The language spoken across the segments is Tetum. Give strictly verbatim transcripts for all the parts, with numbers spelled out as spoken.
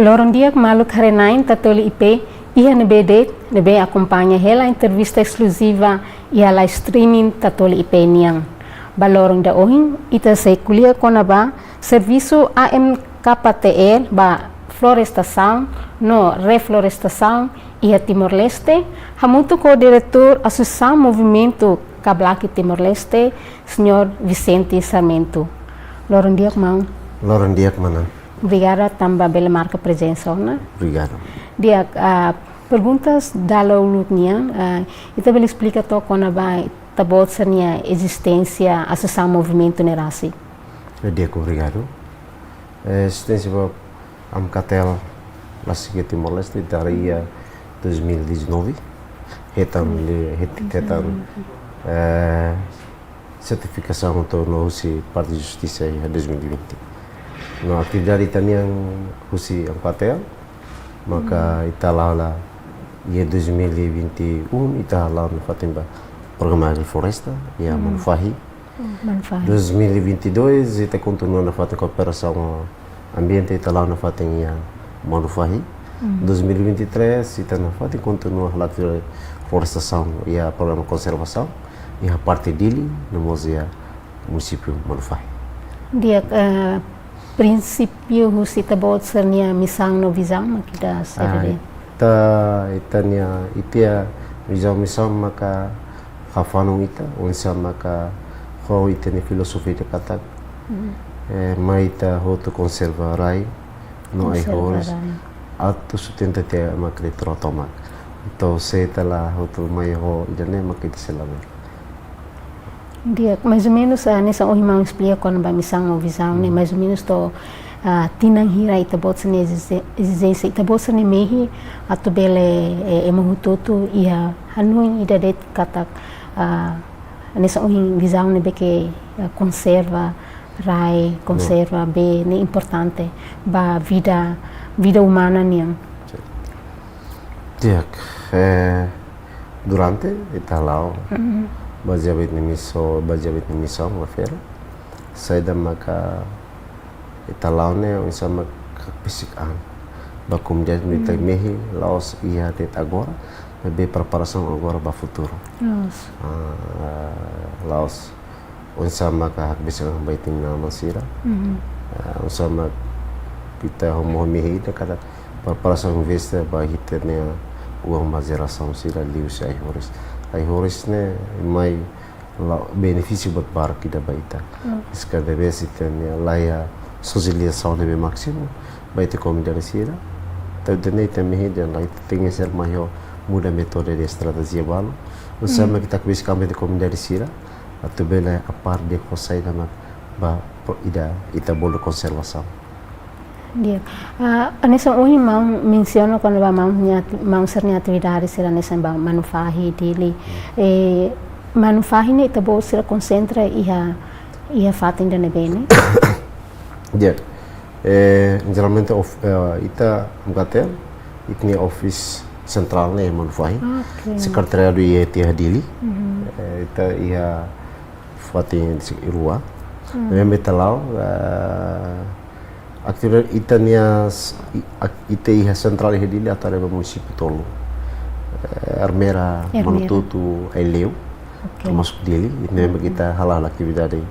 Loron di'ak maluk haree-na'in Tatoli I P iha ne'ebé de'it ne'ebé akompaña hela entrevista eskluziva iha live streaming Tatoli I P nian. Ba loron ida ohin, ita sei ko'alia kona-ba servisu A M K T L ba florestasaun no reflorestasaun iha Timor-Leste, hamutuk ho Diretór Asosiasaun Movimentu Kablaki Timor-Leste, Señór Vicente Sarmento. Loron di'ak, maun. Loron di'ak, mana. Obrigada tanba bele marka prezensa ona. Obrigada. Di'ak, ah, perguntas dala uluk nian, ah, ita bele esplika took kona-ba ita-boot sira-nia ezisténsia Asosiasaun Movimentu ne'e rasik? Eh, di'ak, obrigadu. Eh, ezisténsia ba A M K T L rasik iha Timor-Leste, dari iha dois mil e dezanove, hetan, hmm, liu, het-, hetan, eh, sertifikasaun atu no husi parte justisa iha dois mil e vinte. No atividade ita-nian husi A M K T L, maka, hmm, ita hala'o iha dois mil e vinte e um, ita hala'o nafatin ba programa agrofloresta iha, hmm, Manufahi. Hmm, Manufahi. Dois mil e vinte e dois, ita kontinua nafatin kooperasaun ambiente, ita hala'o nafatin iha Manufahi. Hmm. Dois mil e vinte e três, ita nafatin kontinua hala'o florestasaun iha programa konservasaun iha parte Dili, no mós iha munisípiu Manufahi. Di'ak, eh, prinsípiu husi ita-boot sira-nia misaun no vizaun mak ida saida? Ah, de'it? Ita, ita-nia, ita-nia vizaun, misaun maka hafanun ita, oinsá maka ho ita-nia filozofia ida katak, hmm, eh, mai ita hotu konserva rai no, konserva, ai-horis, rai, atu sustenta tiha ema kriatura tomak. Entaun, se ita la hotu mai ho ida-ne'e, maka ita sei la bele. Di'ak, mais ou menus, ah, hanesan ohin maun esplika kona-ba misaun no vizaun ne'e, hmm, mais ou menus to'o, ah, tinan hira ita-boot sira-nia ezije-, ezijénsia, ita-boot sira-nia mehi atu bele, eh, ema hotu-hotu iha hanoin ida de'it katak, ah, hanesan ohin vizaun ne'ebé ke, eh, konserva rai, no, konserva bee ne'e importante ba vida, vida umana nian. Di'ak, eh, durante ita hala'o, mhm, bazeia ba ita-nia miso-, bazeia ba ita-nia misaun refere saida maka ita hala'o ne'e, oinsá maka hakbesik an ba komunidade, no ita, mhm, mehi la'ós iha de'it agora, maibé preparasaun agora ba futuru. La'ós. Ah, la'ós oinsá maka hakbesik an ba ita-nia inan-aman sira. Mhm. Ah, oinsá mak ita ho mehi ida katak preparasaun investe ba ita-nia oan ba jerasaun sira liuhusi ai-horis. Ai-horis ne'e mai la'o benefísiu buat barak ida ba ita. Hmm. Maibé kada vez ita-nia laiha sosializasaun ne'ebé másimu ba ita komunidade sira. Entaun ita-nia, ita-nia mehi dehan lae, ita tenke ser mai ho muda métodu de estratéjia balu. Oinsá mak ita hakbesik an ba ita komunidade sira atu bele a par de ho saida mak ba pro-, ida ita bolu konservasaun. Di'ak. Ah, hanesan ohin maun mensiona kona-ba maun nia ati-, maun sira-nia atividade sira hanesan ba Manufahi, Dili. Hmm. Eh, Manufahi ne'e ita-boot sira konsentra iha, iha fatin ida-ne'ebé ne'e? Di'ak. Eh, jeralmente of-, eh, ita A M K T L, ita-nia office sentrál ne'e Manufahi. Oke. Sekretariadu iha, iha Dili. Mhm. Eh, ita iha fatin sira rua. Hmm. Maibé ita hala'o, eh, atividade ita-nia s-, i-, ak-, ita iha sentrál iha Dili atu haree ba munisípiu tolu. Eh, Ermera, Ermera. Manututu, Aileu, oke, termasuk Dili, ita, hmm, ita hala'o atividade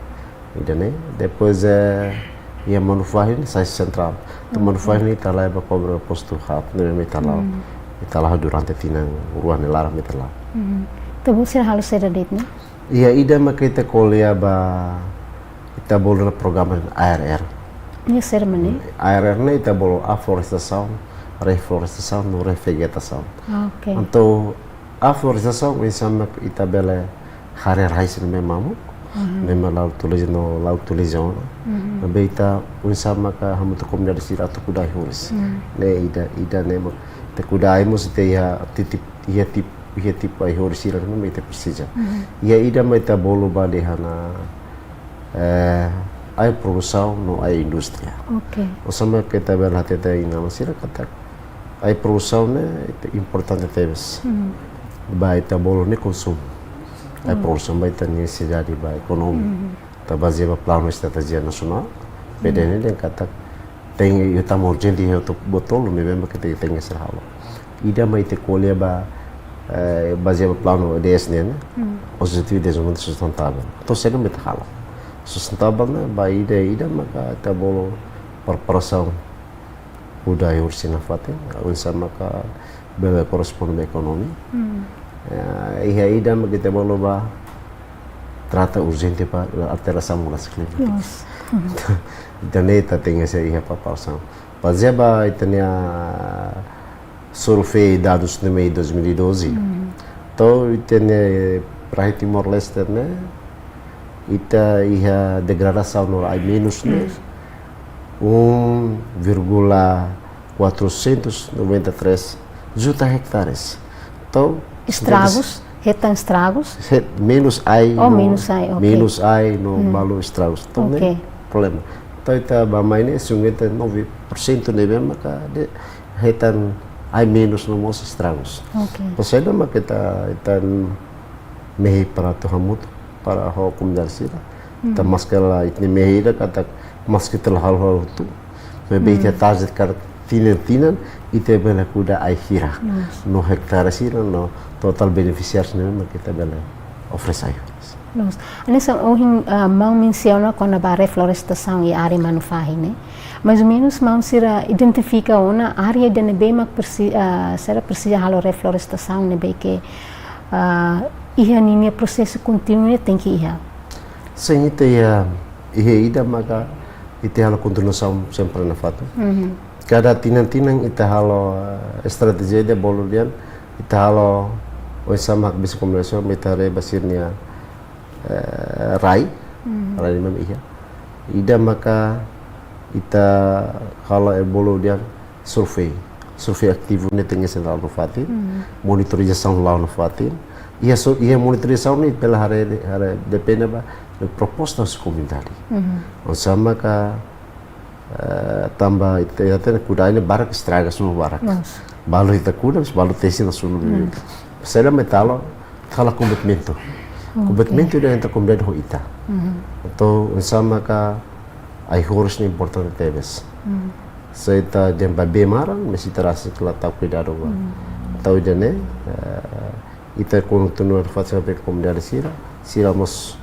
ida-ne'e. Depois, eh, iha Manufahi ne'e sai sentrál. Entaun, oke, Manufahi ne'e ita hala'o ba kobra postu haat, ne'ebé ita hala'o. Hmm. Ita hala'o durante tinan rua nia laran ita hala'o. Hmm. Ita-boot sira halo saida de'it ne'e? Iha ida mak ita ko'alia ba, ita bolu ona programa A R R. Ne'e saida mak ne'e? A R R ne'e ita bolu aflorestasaun, reflorestasaun no revegetasaun. Ah, oke. Entaun, aflorestasaun oinsá mak ita bele haree rai sira ne'ebé mamuk, mhm, ne'ebé la'o utiliza no la'o utiliza ona. Mhm. Maibé ita oinsá maka hamutuk komunidade sira atu kuda ai-horis. Mhm. Ne'e ida, ida-ne'e mak ita kuda ai mós ita iha titip, iha tip-, iha tipu ai-horis sira ne'ebé ita presiza. Mhm. Iha ida mak ita bolu ba dehan, eh, ai-produsaun no ai-indústria. Oke. Oinsá mak ita bele hatete inan-aman sira katak ai-produsaun ne'e ita importante tebes. Hmm. Ba ita bolu ne'e konsumu. Hmm. Ai-produsaun ba ita nesesidade ba ekonomia. Hmm. Ita bazeia ba Planu Estratéjia Nasionál, hmm, P D N, dehan katak Tenke, ita tama urjente iha hotu buat tolu ne'ebé mak ita tenke halo. Ida mak ita ko'alia ba, eh, bazeia ba planu O D S ne'e, ne'e? Hmm. Objetivu de Dezenvolvimentu Sustentável. Entaun saida mak ita halo? Sustentável ne'e ba ida, ida maka ita bolu preparasaun kuda ai-horis sira nafatin, oinsá maka bele korresponde ba ekonomia. Hmm. Eh, iha ida mak ita bolu ba trata urjente ba alterasaun mudansa klimátika. Yes. Ida-ne'e ita tenke sei iha preparasaun. Bazeia ba ita-nia survei dadus ne'e mai dois mil e doze. Hmm. Entaun ita-nia, eh, rai Timor-Leste ne'e, ita iha degradasaun no rai menus ne'e, hmm, um vírgula quatrocentos noventa e três juta hektares. Entaun, estragus, hetan estragus? He-, menus ai. Oh, no, menus ai, ok. Menus ai no, hmm, balu estragus. Entaun, ne'e, ok, problema. Entaun, ita ba mai ne'e, cinquenta e nove por cento ne'ebé maka de hetan ai menus no mós estragus. Ok. Entaun, saida mak ita, ita mehi para atu hamutuk, para ho komunidade sira. Hmm. Ita maske la, ita mehi ida katak maske ita la halo hotu, maibé ita, hmm, target katak tinan-tinan ita bele kuda ai hira. Yes. No hektare sira, no totál benefisiáriu sira ne'ebé mak ita bele oferese ai. Loos. Hanesan ohin, ah, maun mensiona kona-ba reflorestasaun iha área Manufahi ne'e. Mais ou menus maun sira identifika ona área ida ne'ebé mak presi-, ah, sira presiza halo reflorestasaun ne'ebé ke, ah, iha ninia prosesu kontinua ne'e tenke iha. Sin, ita iha, iha ida maka ita halo kontinuasaun sempre nafatin. Mhm. Kada tinan-tinan ita halo, eh, estratéjia ida bolu dehan, ita halo oinsá mak bisa kombinasi ita haree ba sira-nia, eh, rai, mhm, rai ne'ebé iha. Ida maka ita halo, eh, bolu dehan survei. Survei ativu ne'e tenke sei la'o nafatin, mhm, monitorizasaun la'o nafatin. Iha su-, iha monitorizasaun ne'e bele haree, haree depende ba proposta husi komunidade. Mhm. Oinsá maka, eh, tanba ita, ita hatene kuda ai ne'e barak estraga sunu barak. Yes. Balu ita kuda, mas balu tesi no sunu. Hmm. Saida mak ita halo, ita halo komitmentu. Ok. Komitmentu ida entre komunidade ho ita. Mhm. Entaun, oinsá maka ai-horis ne'e importante tebes. Mhm. Se ita dehan ba bee maran, mais ita rasik la tau kuidadu ba. Mhm. Entaun ida-ne'e, eh, ita kontinua fase ba komunidade sira, sira mós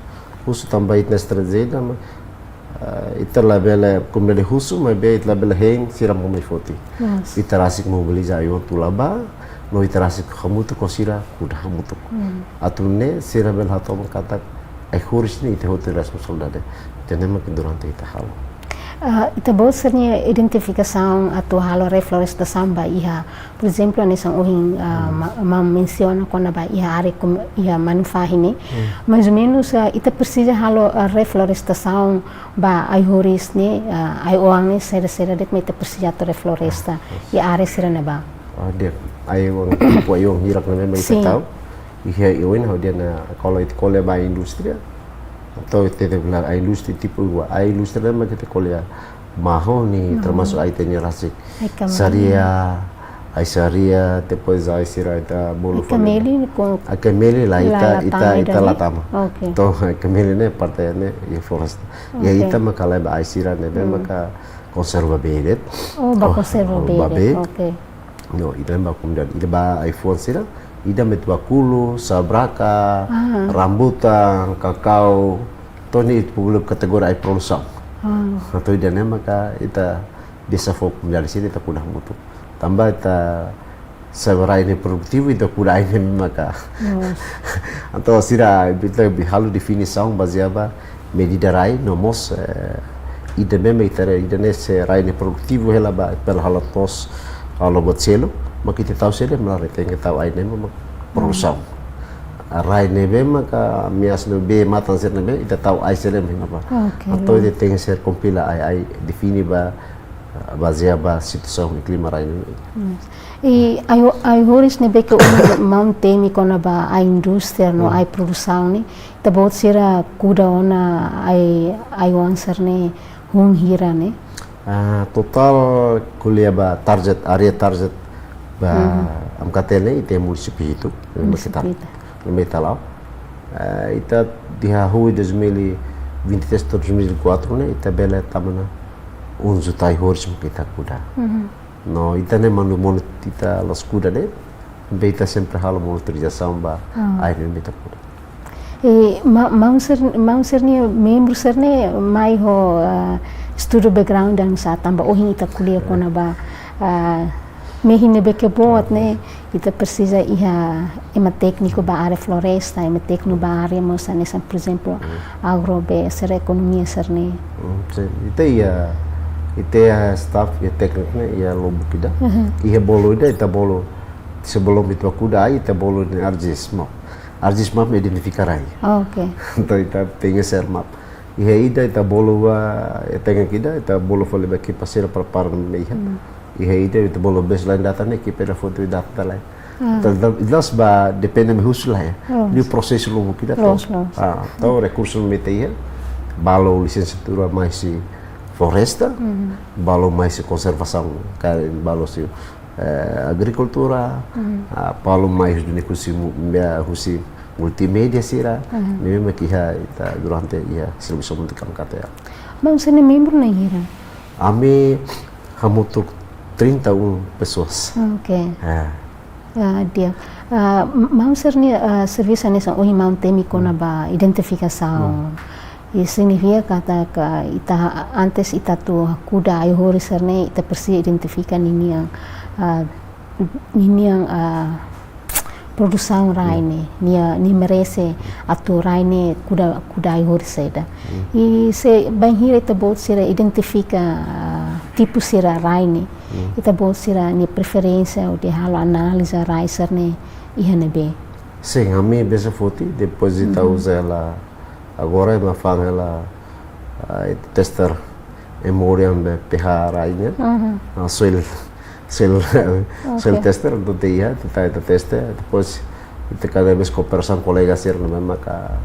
husu tanba ita-nia estratéjia, mas, eh, ita labele komunidade husu, maibé ita labele hein, sira mak mai foti. Yes. Ita rasik mobiliza ai-oan tula ba, no ita rasik hamutuk ho sira kuda hamutuk. Hmm. Atu nune'e sira bele hato'o katak ai-horis ne'e ita hotu nia responsabilidade. Ida-ne'e mak durante ita halo. Ah, ita-boot sira-nia identifikasaun atu halo reflorestasaun ba iha, por ezemplu, hanesan ohin, ah, hmm, ma-, maun mensiona kona-ba iha área kum-, iha Manufahi ne'e. Hmm. Mais ou menus, ah, ita presiza halo, ah, reflorestasaun ba ai-horis ne'e, ah, ai-oan ne'e, saida-saida de'it mak ita presiza atu refloresta, ah, yes, iha área sira-ne'ebá. Ah, di'ak, ai-oan, tipu ai-oan hirak ne'ebé mak ita, sin, tau. Iha ai-oan ha'u dehan, ah, kalau ita ko'alia ba indústria, entaun ita, ita bilang ai-indústria tipu ua, ai-indústria ne'e mak ita ko'alia mahon ne'e, hmm, termasuk ai-tani rasik. Ai-kameli. Saria, ai-saria, depois ai-sira ita bolu ai-kameli fali. Ai-kameli la, la, ita, la ita, tama ita ida-ne'e? La tama. Ok. Entaun ai-kameli ne'e parte ne'e iha floresta. Ok. Iha ita mak ko'alia ba ai-sira ne'ebé, hmm, maka konserva bee de'it. Oh, ba, oh, konserva bee, ba bee de'it. Ok. No, ida ba komunidade, ida ba ai-fuan sira, ida mak tubakulo, sabraka, ah, rambutan, kakau, to'o ne'e ita bolu kategoria ai-produsaun. Ah. Entaun ida-ne'e maka ita biasa fó komunidade sira ita kuda hamutuk. Tanba ita se rai ne'e produtivu ita kuda ai ne'e maka. Yes. Entaun sira ita bele halo definisaun bazeia ba medida rai, no mós, eh, ida-ne'e mak ita haree, ida-ne'e se rai ne'e produtivu hela ba, bele halo to'os, halo buat seluk, mak ita tau sira, mak rai tenke tau ai ne'e mak produsaun. Hmm. Rai ne'ebé maka ameasa no bee matan sira ne'ebé, ita tau ai sira ne'ebé mak. Ok. Entaun ita tenke sei kompila ai, ai define ba, bazeia ba situasaun i klima rai ne'e. Hmm. I ai, ai-horis ne'ebé ke ohin maun temi kona-ba ai-indústria no, hmm, ai-produsaun ne'e, ita-boot sira kuda ona ai, ai-oan sira-ne'e hun hira ne'e? Ah, totál ko'alia ba target, área target ba, mhm, AMKTL ne'e, ita munisípiu hitu, munisípiu hitu. Lima ita la'o. Eh, ita iha hahú dois mil e vinte e três to'o dois mil e quatro ne'e, ita bele tama ona unjuk ai-horis mak ita kuda. No ita ne'e manu monu ita la'ós kuda ne'e, be ita sempre halo monitorizasaun ba ai ne'ebé ita kuda. E ma-, maun sira, maun sira-nia membru sira-ne'e mai ho, ah, estudu background ida oinsá, tanba ohin ita ko'alia kona-ba, ah, mehi ne'ebé ke boot ne'e, ita presiza iha ema tékniku ba área floresta, ema tékniku ba área mós hanesan, por ezemplu, agro be sira ekonomia sira-ne'e. Hmm, sin. Ita iha, ita iha staff, iha tékniku ne'e, iha lubuk ida. Iha bolu ida, ita bolu, sebelum ita kuda ai, ita bolu ne'e ArcGIS map. ArcGIS map mak identifika rai. Oke. Entaun ita tenke ser map. Iha ida ita bolu ba, ita tenke ida, ita bolu fali ba ekipa sira prepara ne'e iha. Iha ida ita bolu baseline data ne'e, ekipa ida foti data lai. Entaun, entaun, entaun ba depende mai husi lai. Loos. Liu prosesu lubuk ida. Loos, loos. Ah, entaun rekursu ne'ebé ita iha, balu lisensiatura mai husi floresta, balu mai husi konservasaun, karik balu husi, eh, agrikultura, ah, balu mai husi, husi mu-, ya, husi multimédia sira, ne'ebé mak iha ita durante iha servisu mútua KMKTL. Maun sira-nia membru na'in hira? Ami hamutuk trinta e um pessoas. Oke. Ah. Ah, di'ak. Ah, m-, maun sira-nia, ah, servisu hanesan ohin maun temi kona-ba identifikasaun. I signifika katak ita, antes ita atu kuda ai-horis sira-ne'e, ita presiza identifika ninian, ah, ninian, ah, produsaun rai ne'e, nia, nia merese atu rai ne'e kuda, kuda ai-horis saida. I se bainhira ita-boot sira identifika, ah, tipu sira rai ne'e, ita-boot sira-nia preferénsia hodi halo análize rai sira-ne'e iha ne'ebé? Sin, ami besa foti, depois ita uza hela, agora ema fa'an hela, ah, tester emotion be pH rai nian. Ah, soil, soil, soil tester, entaun ita iha, ita, ita teste, depois ita kada vez kooperasaun kolega sira ne'ebé maka,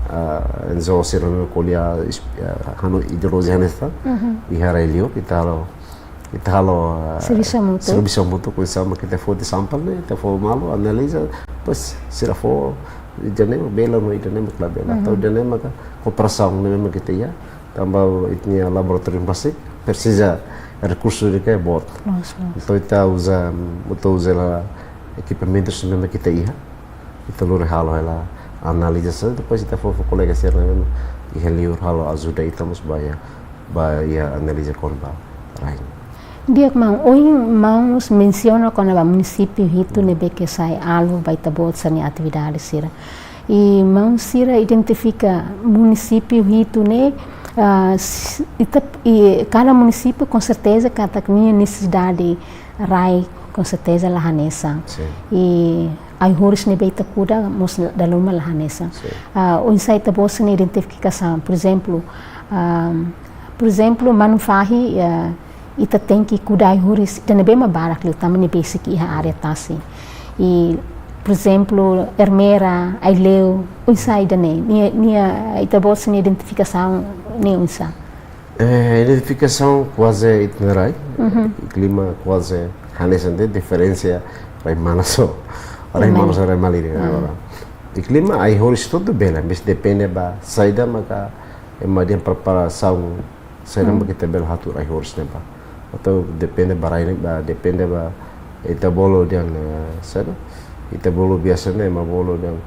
ah, N G O sira ne'ebé ko'alia, ah, halo ideologi hanesan, iha rai liur, ita halo, ita halo, ah, servisu mútua. Servisu mútua, oinsá mak ita foti sampel ne'e, ita fó malu, analiza, depois sira fó, ida-ne'e bele no ida-ne'e mak la bele. Entaun ida-ne'e maka kooperasaun ne'ebé mak ita iha, tanba ita-nia laboratóriu báziku presiza rekursu ida ke boot. Loos, loos. Entaun ita uza, ita uza hela ekipamentus ne'ebé mak ita iha. Ita lori halo hela análize, depois ita fó, fó kolega sira ne'ebé iha liur halo ajuda ita mós ba iha, ba iha análize kona-ba rai. Di'ak maun, ohin maun mós mensiona kona-ba munisípiu hitu ne'ebé ke sai alvu ba ita-boot sira-nia atividade sira. I maun sira identifika munisípiu hitu ne'e, ah, s-, ita, i kada munisípiu konserteza katak nia nesesidade rai konserteza la hanesan. Sin. I ai-horis ne'ebé ita kuda mós dala ruma la hanesan. Sin. Ah, oinsá ita-boot sira-nia identifikasaun, por ezemplu, ah, por ezemplu, Manufahi, ah, ita tenke kuda ai-horis ida ne'ebé mak barak liu, tanba nia besik iha área tasi. I, por ezemplu, Ermera, Aileu, oinsá ida-ne'e, nia, nia, ita-boot sira-nia identifikasaun ne'e oinsá? Eh, identifikasaun kuaze ita-nia rai, klima kuaze hanesan de'it, diferensa rai Manas ho rai Malirin. Rai Manas ho rai Malirin agora. Klima ai-horis hotu bele, mas depende ba saida maka ema dehan preparasaun, saida maka ita bele hatuur ai-horis ne'e ba. Entaun depende ba rai ne'e ba, depende ba ita bolu dehan, eh, saida, ita bolu biasa ne'e ema bolu dehan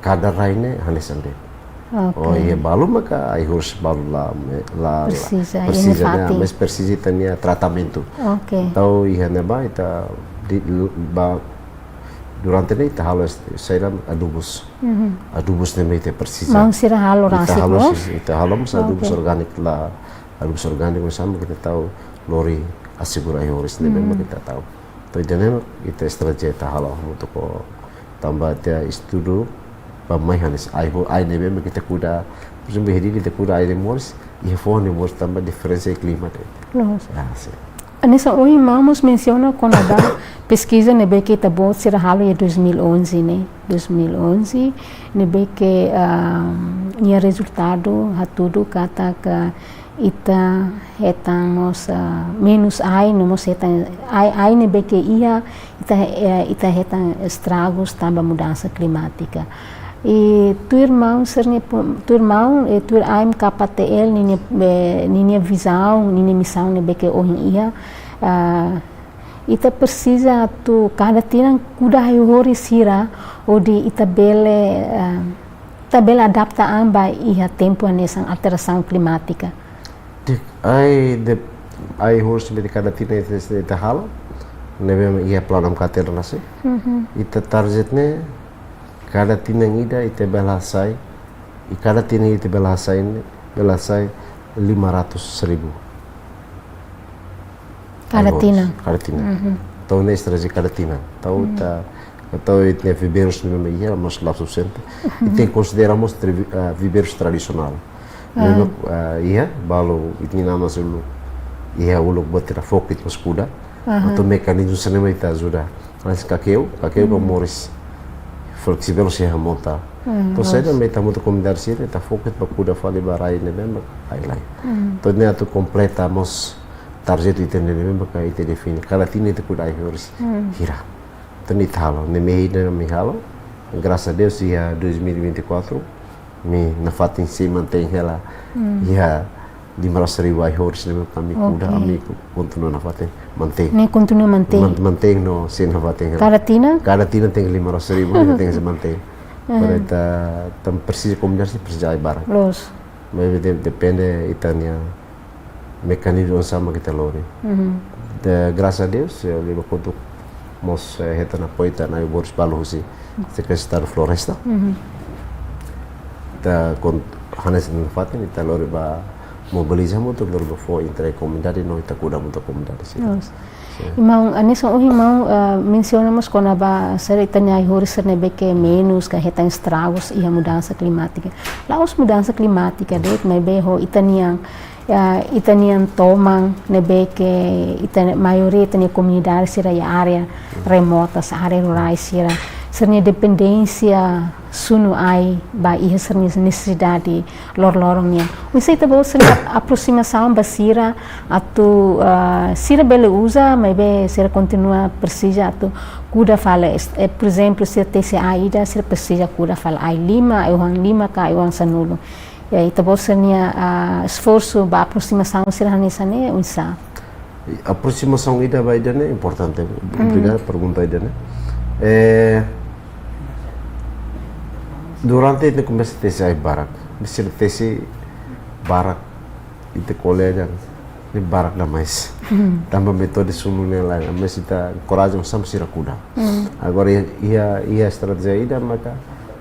kada rai ne'e hanesan de'it. Oke. Oh, iha balu maka ai-horis balu la, la, la presiza, iha nia fatin. Mas presiza ita-nia tratamentu. Oke. Entaun iha ne'ebá ita di, ba, durante ne'e ita halo est-, saida adubus. Adubus ne'ebé ita presiza. Maun sira halo rasik, no? Ita halo, ita halo mós adubus orgániku la, adubus orgániku sama ita tau lori asegura ai-horis ne'ebé mak ita tau. Entaun ida-ne'e mak ita estratéjia ita halo hamutuk ho tanba ita estuda ba mai hanesan ai-ho-, ai ne'ebé mak ita kuda, por ezemplu, iha Dili ita kuda ai ne'e moris, iha foho ne'e moris tanba diferensa klima de'it. Loos. Ah, sin. Hanesan ohin maun mós mensiona kona-ba peskiza ne'ebé ke ita-boot sira halo iha dois mil e onze ne'e, dois mil e onze, ne'ebé ke, ah, nia rezultadu hatudu katak ita hetan mós, ah, menus ai, no mós hetan ai, ai ne'ebé ke iha, ita, eh, ita hetan estragus tanba mudansa klimátika. I tuir maun sira-nia pu-, tuir maun, eh, tuir A M K T L ninia, eh, ninia vizaun, ninia misaun ne'ebé ke ohin iha, ah, ita presiza atu kada tinan kuda ai-horis sira hodi ita bele, ah, ita bele adapta an ba iha tempu hanesan alterasaun klimátika. Di'ak, ai de, ai-horis ne'ebé kada tinan ita, ita halo, ne'ebé iha planu A M K T L rasik. Mhm. Ita target ne'e kada tinan ida ita bele hasai, i kada tinan ita bele hasai ne'e, bele hasai lima ratus ribu. Kada ai-horis tinan. Kada tinan. Mhm. Entaun ne'e estratéjia kada tinan. Entaun, mhm, ita, entaun ita-nia viveiru ne'ebé iha, mas la sufisiente. Mhm. Ita konsidera mós tra-, ah, viveiru tradisionál. Ah. Memang, ah, iha, balu, ita-nia inan-aman sira uluk, iha uluk buat ita foka mós kuda. Aha. Entaun mekanizmu sira-ne'e mak ita ajuda. Mas kakeu, kakeu ka, hmm, moris fleksível, sei hamonta. Hmm, entaun, loos, saida mak ita hamutuk ho komunidade sira, ita foka ba kuda fali ba rai ne'ebé mak ai-laek. Hmm. Entaun ne'e atu kompleta mós target ita-nia ne'ebé mak ita define. Kada tinan ita kuda ai-horis. Hmm. Hira. Entaun ita halo, ne'e mak ida ami halo. Graças a Deus, iha dois mil e vinte e quatro, ami nafatin sei mantein hela. Hmm. Iha lima ratus ribu ai-horis ne'ebé mak ami kuda, oke, ami kontinua nafatin mantein. Ne'e kontinua mantein? Man-, mantein no sei nafatin hela. Kada tinan? Kada tinan tenke lima ratus ribu, ne'e tenke sei mantein. Hmm. Para ita, ita presiza komunidade, presiza ai barak. Loos. Mas de-, depende ita-nia mekanizmu oinsá mak ita lori. Mhm. De, graças a Deus, eh, liuliu kotuk mós, eh, hetan apoiu ita-nia ai-horis balu husi Sekretaria Estadu Floresta. Mhm. Ita kon-, hanesan nafatin, ita lori ba mobiliza hamutuk, lori ba fó entrega komunidade, no ita kuda hamutuk komunidade sira. Loos. Sin. I maun, hanesan ohin maun, eh, mensiona mós kona-ba sira ita-nia ai-horis sira ne'ebé ke menus, ka hetan estragus iha mudansa klimátika. La'ós mudansa klimátika de'it, maibé ho ita-nian, eh, ita-nian toman ne'ebé ke ita, maioria ita-nia komunidade sira iha área, hmm, remotas, área rurais sira. Sira-nia dependénsia sunu ai ba iha sira-nia nesesidade loroloron nian. Oinsá ita-boot sira-nia ap-, aprosimasaun ba sira atu, ah, sira bele uza, maibé sira kontinua presiza atu kuda fali, es-, eh, por ezemplu, sira tesi ai ida, sira presiza kuda fali ai lima, ai-oan lima ka ai-oan sanulu. I ita-boot sira-nia, ah, esforsu ba aprosimasaun sira hanesan ne'e oinsá? Aprosimasaun ida ba ida ne'e importante. Hmm. Obrigadu, pergunta ida ne'e. Eh, durante ita komesa tesi ai barak, sira tesi barak, ita ko'alia dehan ne'e barak demais. Hmm. Tanba métodu sunu ne'e lain, mas ita enkoraja mós sira kuda. Hmm. Agora iha, iha, iha estratéjia ida maka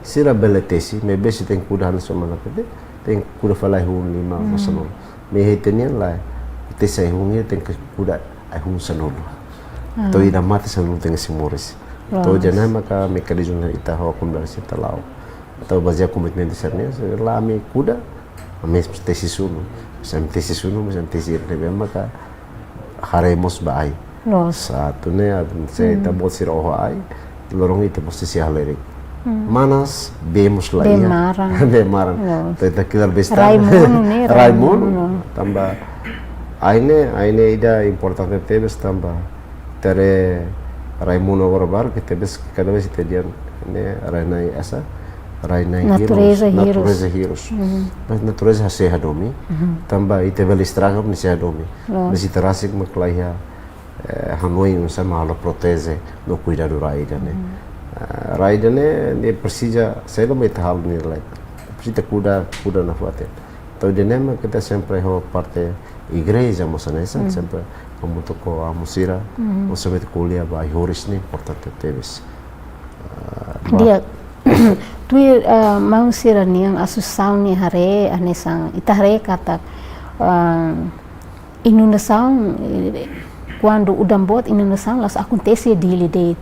sira bele tesi, maibé sira tenke kuda hanesan maun dehan, tenke kuda fali ai-hun lima, hmm, maibé sira no. Maibé ita-nian lae, tesi ai-hun ida tenke kuda ai-hun sanulu. Ah. Entaun ida mate sanulu tenke sei moris. Entaun, loos, ida-ne'e maka mekanizmu ita ho komunidade sira ita la'o. Entaun bazeia komitmentu sira-ne'e, se lae ami kuda, ami tesi sunu. Se ami tesi sunu, se ami tesi ida ne'ebé maka haree mós ba ai. Loos. Sa atu ne'e, a, se, hmm, ita-boot sira oho ai, loron ita mós sei halerik. Hmm. Manas, bee mós la iha. Bee maran. Bee maran. Loos. Ita, ita kilar bee star. Rai monu ne'e, rai monu. Rai monu. Tanba ai ne'e, ai ne'e ida importante tebes tanba ita haree rai monu agora barak, ita bes-, kada vez ita dehan ne'e rai-na'in esa, rai-na'in hirus, natureza hirus. Natureza hirus. Mhm. Mas natureza sei hadomi. Mhm. Tanba ita bele estraga, mas sei hadomi. Loos. Mas ita rasik mak la iha, eh, hanoin oinsá mak halo proteje no kuidadu rai ida-ne'e. Mhm. Eh, rai ida-ne'e, ne'e presiza, saida mak ita halo ne'e lae. Presiza kuda, kuda nafatin. Entaun ida-ne'e mak ita sempre ho parte igreja mós hanesan, hmm, sempre hamutuk ho amu sira, hmm, mós sempre ko'alia ba ai-horis ne'e importante tebes. Ah, ba- Di'ak, tuir, eh, maun sira-nian asosiasaun ne'e haree, hanesan, ita haree katak, eh, inundasaun, eh, kuandu udan boot inundasaun, la'ós akontese iha Dili de'it,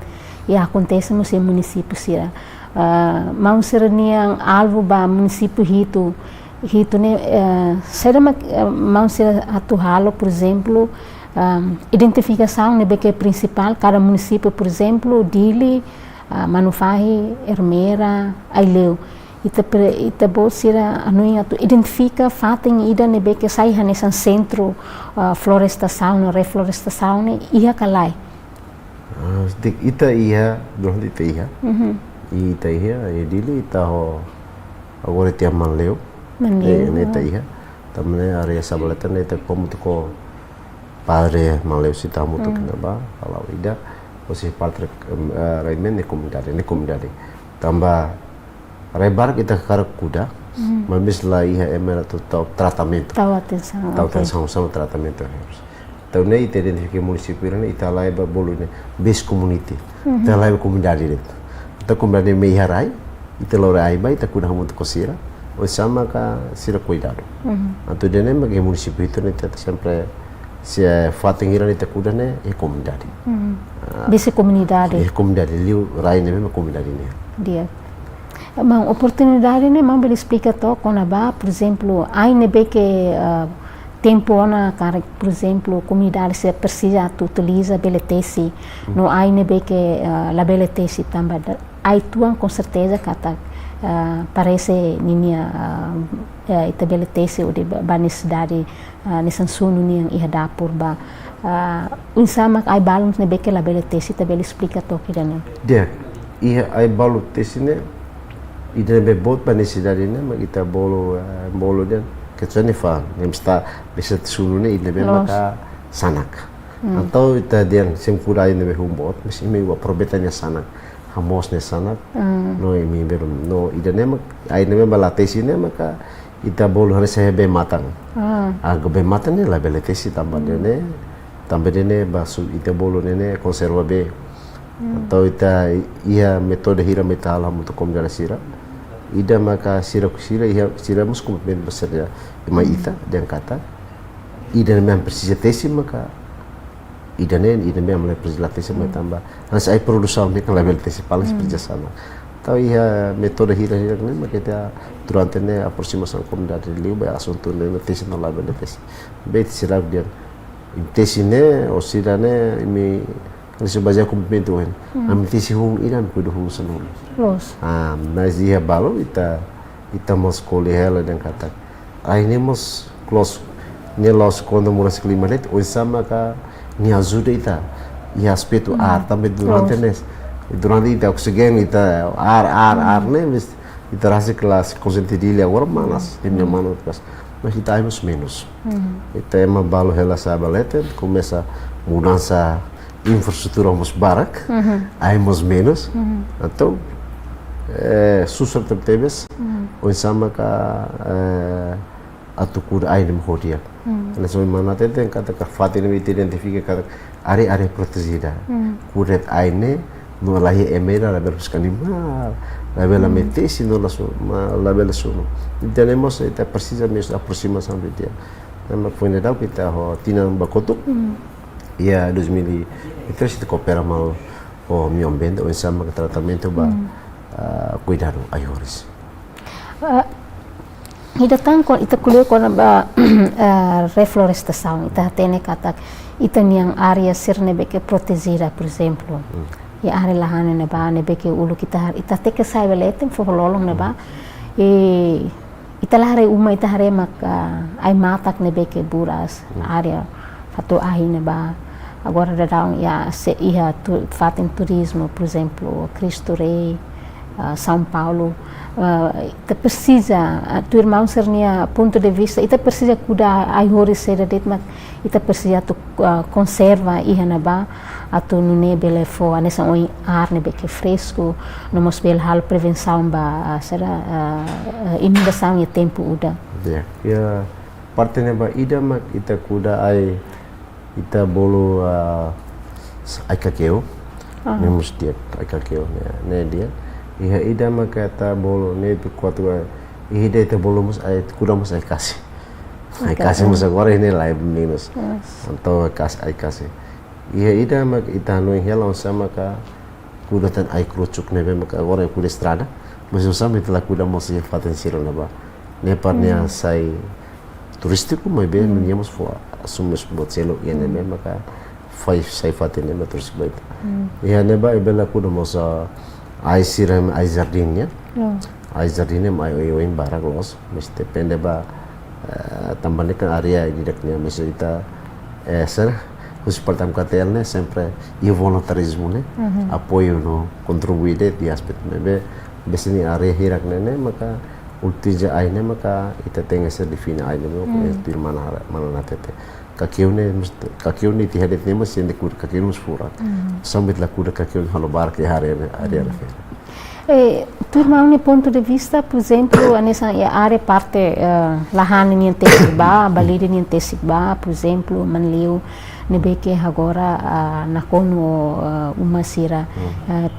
i akontese mós iha munisípiu sira. Ah, maun sira-nian alvu ba munisípiu hitu, hitu ne'e, eh, saida mak, eh, maun sira atu halo, por ezemplu, ah, identifikasaun ne'ebé ke prinsipál kada munisípiu, por ezemplu, Dili, ah, Manufahi, Ermera, Aileu. Ita pre-, ita-boot sira hanoin atu identifika fatin ida ne'ebé ke sai hanesan sentru, ah, florestasaun, reflorestasaun ne'e iha ka lae? Ah, di'ak, ita iha, durante ita iha. Mhm. Ita iha, iha Dili ita ho, agora ita iha Manleu. Manleu, ne'e ita iha. Tanba ne'e área Savaleta ne'e ita komu tu ko Padre Manleu sita hamutuk iha ne'ebá, hala'o ida, husi Padre, em, eh, Raymond nia komunidade, nia komunidade. Tanba rai barak ita hakarak kuda, maibé la iha ema atu tau tratamentu. Tau atensaun, tau atensaun, oke, sama tratamentu. Entaun ne'e ita identifika munisípiu ne'e, ita halai ba bolu ne'e base community. Ita halai ba komunidade de'it. Ita komunidade ne'ebé iha rai, ita lori ai ba, ita kuda hamutuk ho sira. Oinsá maka sira kuidadu. Entaun ida-ne'e mak iha munisípiu ita ne'e ita sempre, se, eh, fatin hira ne'e ita kuda ne'e iha komunidade. Ah, base komunidade. Iha komunidade, liu rai ne'ebé mak komunidade ne'e. Di'ak. Maun, oportunidade ne'e maun bele esplika took kona-ba, por ezemplu, ai ne'ebé ke, ah, tempu ona karik, por ezemplu, komunidade sira presiza atu utiliza bele tesi, no ai ne'ebé ke, ah, labele tesi tanba da-, ai-tuan konserteza katak, ah, parese ninia, ah, eh, ita bele tesi hodi ba, ba nesesidade, ah, hanesan sunu nian iha dapur ba, ah, oinsá mak ai-balu ne'ebé ke labele tesi, ita bele esplika took ida-ne'e? Di'ak, iha ai-balu tesi ne'e, ida ne'ebé boot ba nesesidade ne'e mak ita bolu, eh, bolu dehan, ke sone fa, nem sta besa sunu ne'e ida ne'ebé maka sanak. Entaun ita dehan se ema kuda ai ne'ebé hun boot, mas imi aproveita nia sanak, hamoos nia sanak. No imi belum, no ida-ne'e mak, ai ne'ebé mak la tesi ne'e maka ita bolu hanesan bee-matan. Ah, bee-matan ne'e labele tesi tanba ida-ne'e, tanba ida-ne'e ba su ita bolu ne'e konserva bee. Entaun ita iha metode hira mak ita halo hamutuk ho komunidade sira. Ida maka sira, sira iha, sira mós komitmen besar ya, mai ita dehan katak ida ne'ebé presiza tesi maka ida-ne'e, ida-ne'e mak presiza la tesi mai tanba hanesan ai produsaun ne'e kan labele tesi, paling presiza sanak. Entaun iha metode hira-hira ne'e mak ita durante ne'e aproximasaun komunidade liu ba asuntu ne'e tesi no labele tesi. Be ita sira dehan tesi ne'e, o sira ne'e, imi, imi sei bazeia komitmentu ohin. Ami tesi hun ida, ami kuda hun sanulu. Loos. Ah, mas iha balu ita, ita mós ko'alia hela dehan katak ai ne'e mós close, ne'e la'ós kontra mudansa klima de'it, oinsá maka nia ajuda ita iha aspetu ar, tanba durante ne'e, durante ita oksijéniu, ita ar, ar, ar ne'e, mas ita rasik la se konsiente Dili agora manas, ita-nia manas, mas ita ai mós menus. Ita ema balu hela Savaleta, komesa mudansa infraestrutura mós barak, ai mós menus. Entaun, eh, susar tebetebes, oinsá maka, eh, atu kuda ai ne'e ho di'ak. Hanesan mana tete katak fatin ne'e ita identifika katak área, área protejida. Kuda ai ne'e, no la iha ema ida labele husik animál, labele mai tesi no la su, ma, labele sunu. Ida-ne'e mós ita presiza mós aproximasaun di'ak. Tanba foin dadauk ita ho tinan ba kotuk, iha dois mil e três ita koopera malu ho meiu ambiente, oinsá maka tratamentu ba, ah, kuidadu ai-horis. Ah, ida tan kon-, ita ko'alia kona-ba, ah, reflorestasaun, ita hatene katak ita-nian área sira ne'ebé ke protejida, por ezemplu. Iha área Lahane ne'ebá, ne'ebé ke uluk ita har-, ita tenke sai bele iha tempu lolon ne'ebá. I ita la haree uma, ita haree mak, ah, ai-matak ne'ebé ke buras, área Fatuahi ne'ebá. Agora daudaun iha se-, iha tu-, fatin turizmu, por ezemplu, Cristo Rei, ah, São Paulo. Ah, ita presiza, ah, tuir maun sira-nia pontu de vista, ita presiza kuda ai-horis saida de'it mak ita presiza atu, ah, konserva iha ne'ebá, atu nune'e bele fó hanesan oin ar ne'ebé ke fresku, no mós bele halo prevensaun ba, ah, saida, ah, ah, inundasaun iha tempu udan. Ya, iha parte ne'ebá ida mak ita kuda ai, ita bolu, ah, s-, ai-kakeu. Ne'e mós di'ak, ai-kakeu ne'e, ne'e di'ak. Iha ida mak ita bolu ne'e kuat, ah, iha ida ita bolu mós ai, kuda mós ai-kase. Ai-kase mós agora ne'e la menus. Entaun ai-kase, ai-kase. Iha ida mak ita hanoin hela oinsá maka kuda tan ai-krochuk ne'ebé maka agora kuda estrada. Mas oinsá mak ita la kuda mós iha fatin sira ne'ebá. Ne'e para nia sai turístiku, maibé nia mós fó asume buat seluk iha ne'ebé maka fai sai fatin ne'ebé turístiku ba ita. Iha ne'ebá ita bele kuda mós, ah, ai sira, ai-jardín ya. Ai-jardín ne'e ai oioin barak loos, mas depende ba, eh, tanba ne'e kan área ida-idak nian, mas ita, eh, sira, Munisipál Tamkatl ne'e sempre iha voluntarizmu ne'e, apoiu no kontribui de'it iha aspetu ne'ebé, besik iha área hirak ne'e ne'e maka utiliza ai ne'e maka ita tenke ser define ai ne'e maka tuir mana, mana hatete. Kakeiu ne'e mesti, kakeiu ne'e tiha de'it ne'e mesti ende kuda kakeiu mesti furak. Sambil la kuda kakeiu halo barak iha área ne'e, área refere. Eh, tuir maun nia pontu de vista, por ezemplu, hanesan iha área parte, eh, Lahane nian tesik ba, Balide nian tesik ba, por ezemplu, Manleu ne'ebé ke agora, ah, nakonu, ah, uma sira, ah,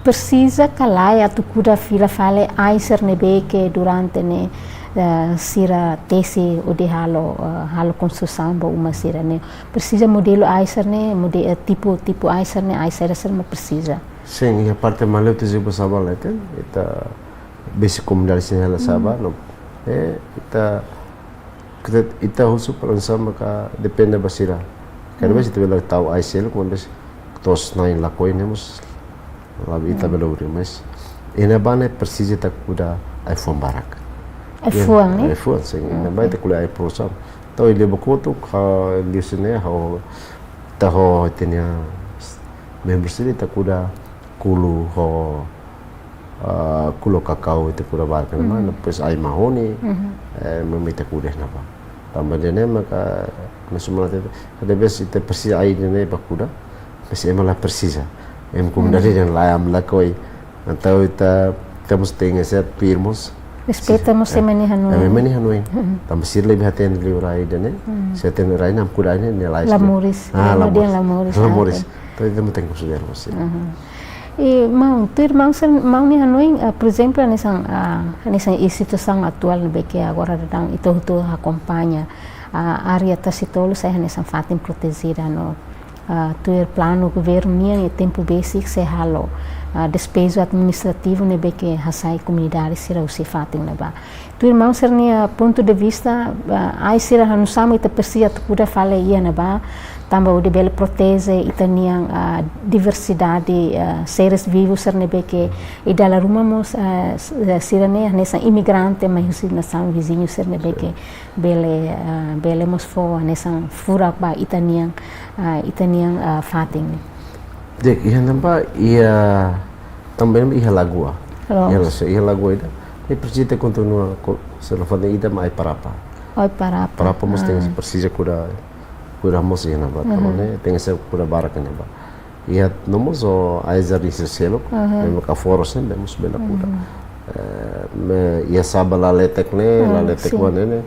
presiza ka lae atu kuda fila fali ai sira ne'ebé ke durante ne'e, ah, sira tesi hodi halo, ah, halo konstrusaun ba uma sira ne'e. Presiza modelu ai sira ne'e, mode-, eh, tipu, tipu ai sira ne'e, ai sira sira mak presiza. Sin, iha parte Manleu tesik ba Saba leten, ita besik komunidade sira hela Saba, no, eh, ita, ita, ita husu para sama ka depende ba sira. Kada bes ita bele tau ai seluk, maibé to'os na'in lakohi ne'e mós, la ita bele uri, mas iha ne'ebá ne'e presiza ita kuda ai-fuan barak. Ai-fuan, ne'e? Ai-fuan, sin. Iha ne'ebá ita kuda ai-fuan. Tau iha Lebak kotuk, ha, liu sira ne'e, ho, ita ho, ita-nia membru sira ita kuda kulu ho, ah, kulu kakau ita kuda barak ne'ebá, depois ai mahoni, eh, mami ita kuda iha ne'ebá. Tanba ida-ne'e maka, maksudnya, kada bes ita presiza ai ida-ne'e ba kuda, mas ema la presiza. Ema komunidade dehan lae, ami lakohi. Entaun ita, ita mós tenke ser tuir mós. Respeita mós ema nia hanoin. Ema nia hanoin. Tanba sira lebih hatene liu rai ida-ne'e. Sira hatene rai ne'e ami kuda ai ne'e, nia lae. La moris. Ah, la moris. La moris. Entaun ita mós tenke konsidera mós. I maun, tuir maun sira, maun nia hanoin, ah, por ezemplu, hanesan, ah, hanesan iha situasaun atuál ne'ebé ke agora daudaun ita hotu akompaña, ah, área Tasitolu sai hanesan fatin protejida no, ah, tuir planu governu nian iha tempu besik sei halo, ah, despeju administrativu ne'ebé ke hasai komunidade sira husi fatin ne'ebá. Tuir maun sira-nia pontu de vista, ah, ai sira hanesan ita presiza atu kuda fali iha ne'ebá, tanba hodi bele proteje ita-nian, ah, diversidade, ah, seres vivus sira ne'ebé ke iha dala ruma mós, ah, s-, ah, sira ne'e hanesan imigrante mai husi nasaun viziñu sira ne'ebé ke bele, ah, bele mós fó hanesan furak ba ita-nian, ah, ita-nian, ah, fatin ne'e. Di'ak, iha ne'ebá, iha tanba iha lagoa. Loos. Iha lagoa, iha lagoa ida. Ne'e presiza kontinua ko, se la fali ida mai Parapa. Ai Parapa. Parapa mós tenke presiza kuda, kuda mós iha ne'ebá. Tanba ne'e tenke ser kuda barak iha ne'ebá. Iha no mós ai-jardín sira seluk, memang ka foros ne'e mós bele kuda. Eh, maibé iha Saba laletek ne'e, laletek ba ne'e ne'e,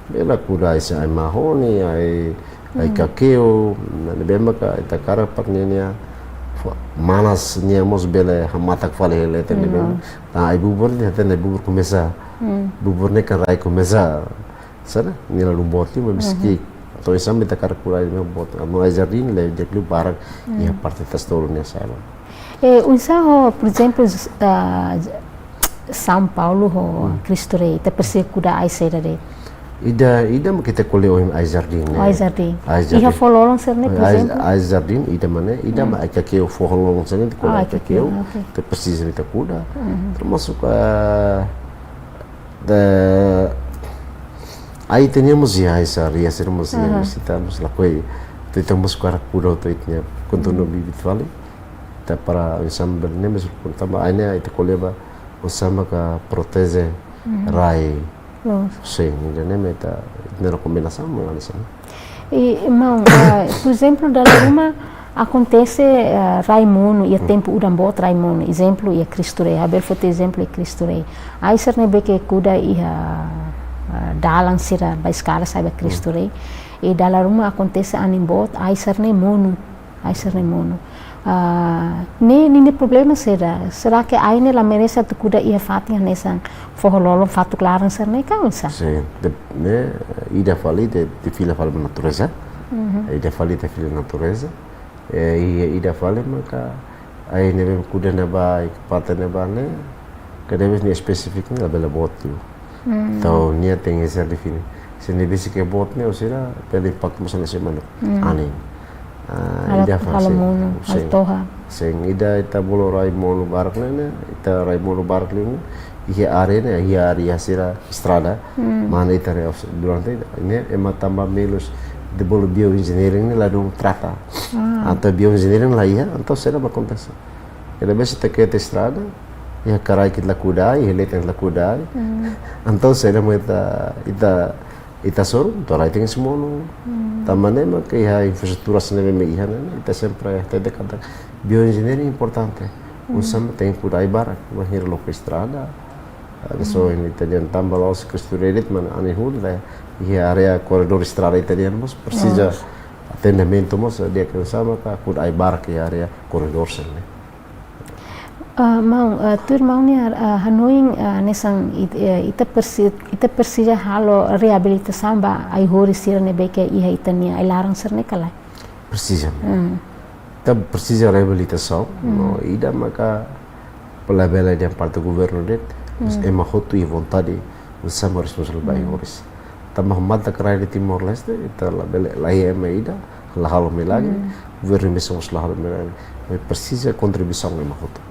bele kuda ai, ai mahoni, ai, ai-kakeiu, ne'ebé maka ita hakarak para ninia, fo-, manas nian mós bele hamatak fali iha leten ne'ebé. Ai-bubur ne'e, hatene ai-bubur komesa. Bubur ne'e kan rai komesa. Sira ne'e la dún boot liu, maibé ke. Entaun hanesan ita hakarak kuda ai ne'e boot. Anu ai-jardín ne'e di'ak liu barak iha parte Tasitolu ne'e hanesan. Eh, oinsá ho, por ezemplu, ah, São Paulo ho Cristo Rei, ita presiza kuda ai saida de'it? Ida, ida mak ita ko'alia ohin ai-jardín ne'e. Ai-jardín. Ai-jardín. Iha foho-lolon sira ne'e, por ezemplu? Ai-jardín, ida mak ne'e, ida mak ai-kakeiu foho-lolon sira ne'e, ita ko'alia ai-kakeiu, ai-kakeiu, oke. Ita presiza ita kuda. Termasuk, ah, ai ita-nia mós iha, ai sira, ai sira mós iha, mas ita mós lakohi. Ita mós hakarak kuda ita-nia, kontinua bibi fali. Ita para ensemble ne'e mós tanba ai ne'e ita ko'alia ba, ensemble ka proteje rai. Loos. Sin, ida-ne'e mak ita, ita-nia rekomendasaun mak hanesan ne'e. I, maun, ah, por ezemplu, dala ruma akontese, ah, rai monu, iha tempu udan boot rai monu. Ezemplu, iha Cristo Rei. Ha'u bele foti ezemplu iha Cristo Rei. Ai sira ne'ebé ke kuda iha, ah, dalan sira ba eskada sai ba Cristo Rei. I dala ruma akontese anin boot, ai sira ne'e monu. Ai sira ne'e monu. Ah, ne'e, ne'e, ne'e problema saida? Será ke ai ne'e la merese atu kuda iha fatin hanesan foho-lolon, fatuk laran sira ne'e ka oinsá? Sin, de, ne'e, ida fali ita, ita fila fali ba natureza. Ida fali ita fila natureza. Eh, i, ida fali maka ai ne'ebé kuda ne'ebá, i parte ne'ebá ne'e, kada bes nia espesífiku ne'e labele boot liu. Entaun nia tenke ser define. Se nia besik ke boot ne'e, ou seja, bele impaktu mós hanesan ne'e. Anin. Ah, halo, ida fali, halo sin, monu, halo toha. Sin, ida ita bolu rai monu barak ne'e, ne'e, ita rai monu barak ne'e, ne'e, iha área ne'e, iha área sira estrada, mana ita re-, durante ne'e, ema tanba melus, Ita bolu bioengineering ne'e ladún trata. Ah. Entaun bioengineering la iha, entaun saida mak akontese? Kada vez ita ke'e estrada, iha karai ita la kuda ai, iha leten ita la kuda ai. Hmm. Entaun saida mak ita, ita, ita hasoru, to'o rai tenke monu. Hmm. Tanba ne'e mak iha infraestrutura sira ne'ebé mak iha ne'e, ita sempre hatete katak bioengineering importante. Hmm. Oinsá mak tenke kuda ai barak, bainhira loke estrada. Hanesan ohin ita dehan tanba la'ós infraestrutura de'it, maibé ami hodi, iha área korredór estrada ita dehan mós presiza atendimentu mós, di'ak, oinsá mak kuda ai barak iha área korredór sira ne'e. Ah, maun, ah, tuir maun nia, ah, hanoin, ah, hanesan it-, eh, ita presi-, ita presiza halo reabilitasaun ba ai-horis sira ne'ebé ke iha ita-nia ai-laran sira ne'e ka lae? Presiza. Hmm. Ita presiza reabilitasaun, hmm, no ida maka labele dehan parte governu de'it, mas, hmm, ema hotu iha vontade, oinsá mak responsavel ba, hmm, ai-horis. Tanba matan karai iha Timor-Leste, ita labele, laiha ema ida la halo milagre, hmm, governu mós la halo milagre. Mas presiza kontribuisaun ema hotu.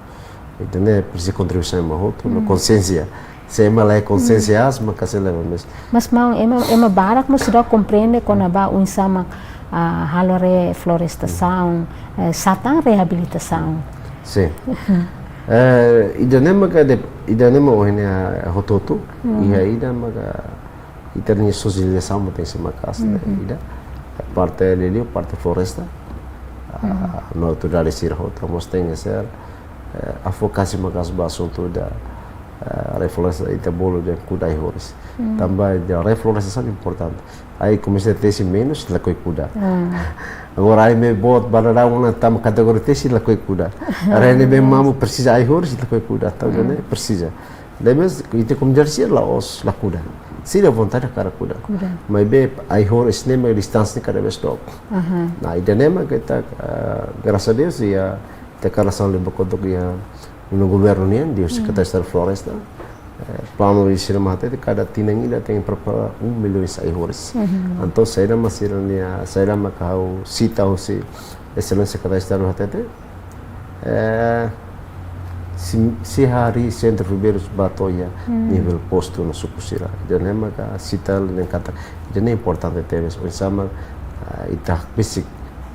Ida-ne'e presiza kontribuisaun ema hotu, no, hmm, konsiénsia. Se ema la konsiénsia, hmm, aas, maka sei leva mós. Mas maun, ema, ema barak mós seidauk komprende kona-ba oinsá mak, ah, halo reflorestasaun, eh, sá tan reabilitasaun. Sin. Eh, ida-ne'e maka de, ida-ne'e mak ohin, ah, hotu-hotu, hmm, iha ida maka ita-nia sosializasaun mak tenke ser maka'as, hmm, ida. Parte liuliu, parte floresta. Ah, hmm, no autoridade sira hotu mós tenke ser, eh, advokasia maka'as ba asuntu ida, eh, refloresta, ita bolu dehan kuda ai-horis. Hmm. Tanba ida reflorestasaun importante. Ai komesa tesi menus, lakohi kuda. Hmm. Agora ai ne'ebé boot ba daudaun ona tama kategoria tesi, lakohi kuda. Agora ai ne'ebé, hmm, mamuk presiza ai-horis, lakohi kuda. Entaun, hmm, ne'e presiza. Depois, ita komunidade sira la'ós la kuda. Sira vontade hakarak kuda. Kuda. Maibé ai-horis ne'e mak distánsia kada vez dook. Aha. Nah, ida-ne'e mak ita, ah, graças a Deus, iha, ita hakarak hanesan liu ba kotuk iha, no governu nian, liuhusi, hmm, Sekretaria Estadu Floresta. Eh, planu sira mak hatete, kada tinan ida tenke prepara um milhões ai-horis. Mhm. Entaun, saida mak sira-nia, saida mak ha'u sita husi Exelénsia Sekretaria Estadu hatete, eh, sei, sei harii sentru viveiru ba to'o iha, hmm, nivel postu no suku sira. Ida-ne'e maka sita dehan katak, ida-ne'e importante tebes, oinsá mak, ah, ita besik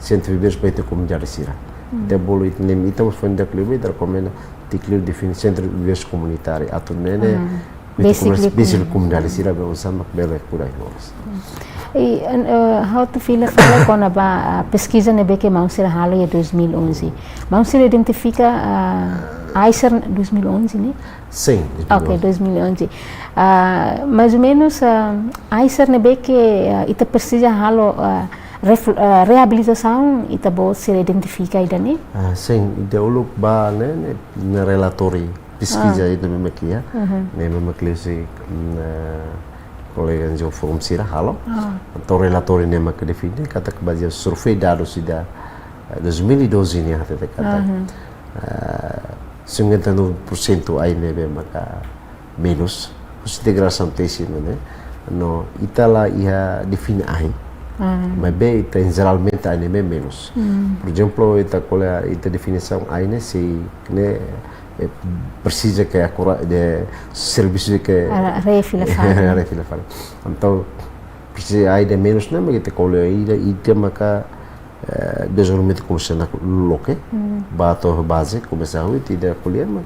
sentru viveiru ba ita komunidade sira. Hmm. Ita bolu ita-nia, ita mós foin ida liu, ita rekomenda ita liu define sentru viveiru komunitáriu, atu nune'e, hmm, basic, basic komunidade, komunidade sira be oinsá mak bele kuda ai-horis. I, eh, ha'u atu fila fali kona-ba, ah, peskiza ne'ebé ke maun sira halo iha dois mil e onze. Maun sira identifika, ah, ai sira, dois mil e onze, ne'e? Sin, dois mil e onze. Ok, dois mil e onze. Ah, mais ou menos, ah, ai sira ne'ebé ke, ah, ita presiza halo, ah, refl-, ah, reabilitasaun, ita-boot sira identifika ida-ne'e? Ah, sin, ida uluk ba ne'e, ne'e, ne'e relatóriu peskiza, ah, ida ne'ebé mak iha, mhm, ne'ebé mak liuhusi, mm, eh, kolega N G O Forum sira halo. Ah. Entaun relatóriu ne'e mak define katak bazeia sorveitu dadus ida, eh, dois mil e doze nian hatete katak, aha, eh, cinquenta e nove por cento ai ne'ebé maka menus, husi integrasaun tesi ne'e, no ita la iha define ai. Ah. Maibé ita, em, jeralmente ai ne'e menus. Hmm. Por ezemplu, ita ko'alia, ita definisaun ai ne'e sei, ne'e, eh, presiza ke akura de servisu ke, ah, haree fila fali. Haree fila fali. Entaun, presiza ai ida menus ne'e, mak ita ko'alia ida, ida maka, eh, dezenvolvimentu komersiál loke, hmm, ba to'o baze, komesa husi ida ko'alia, mak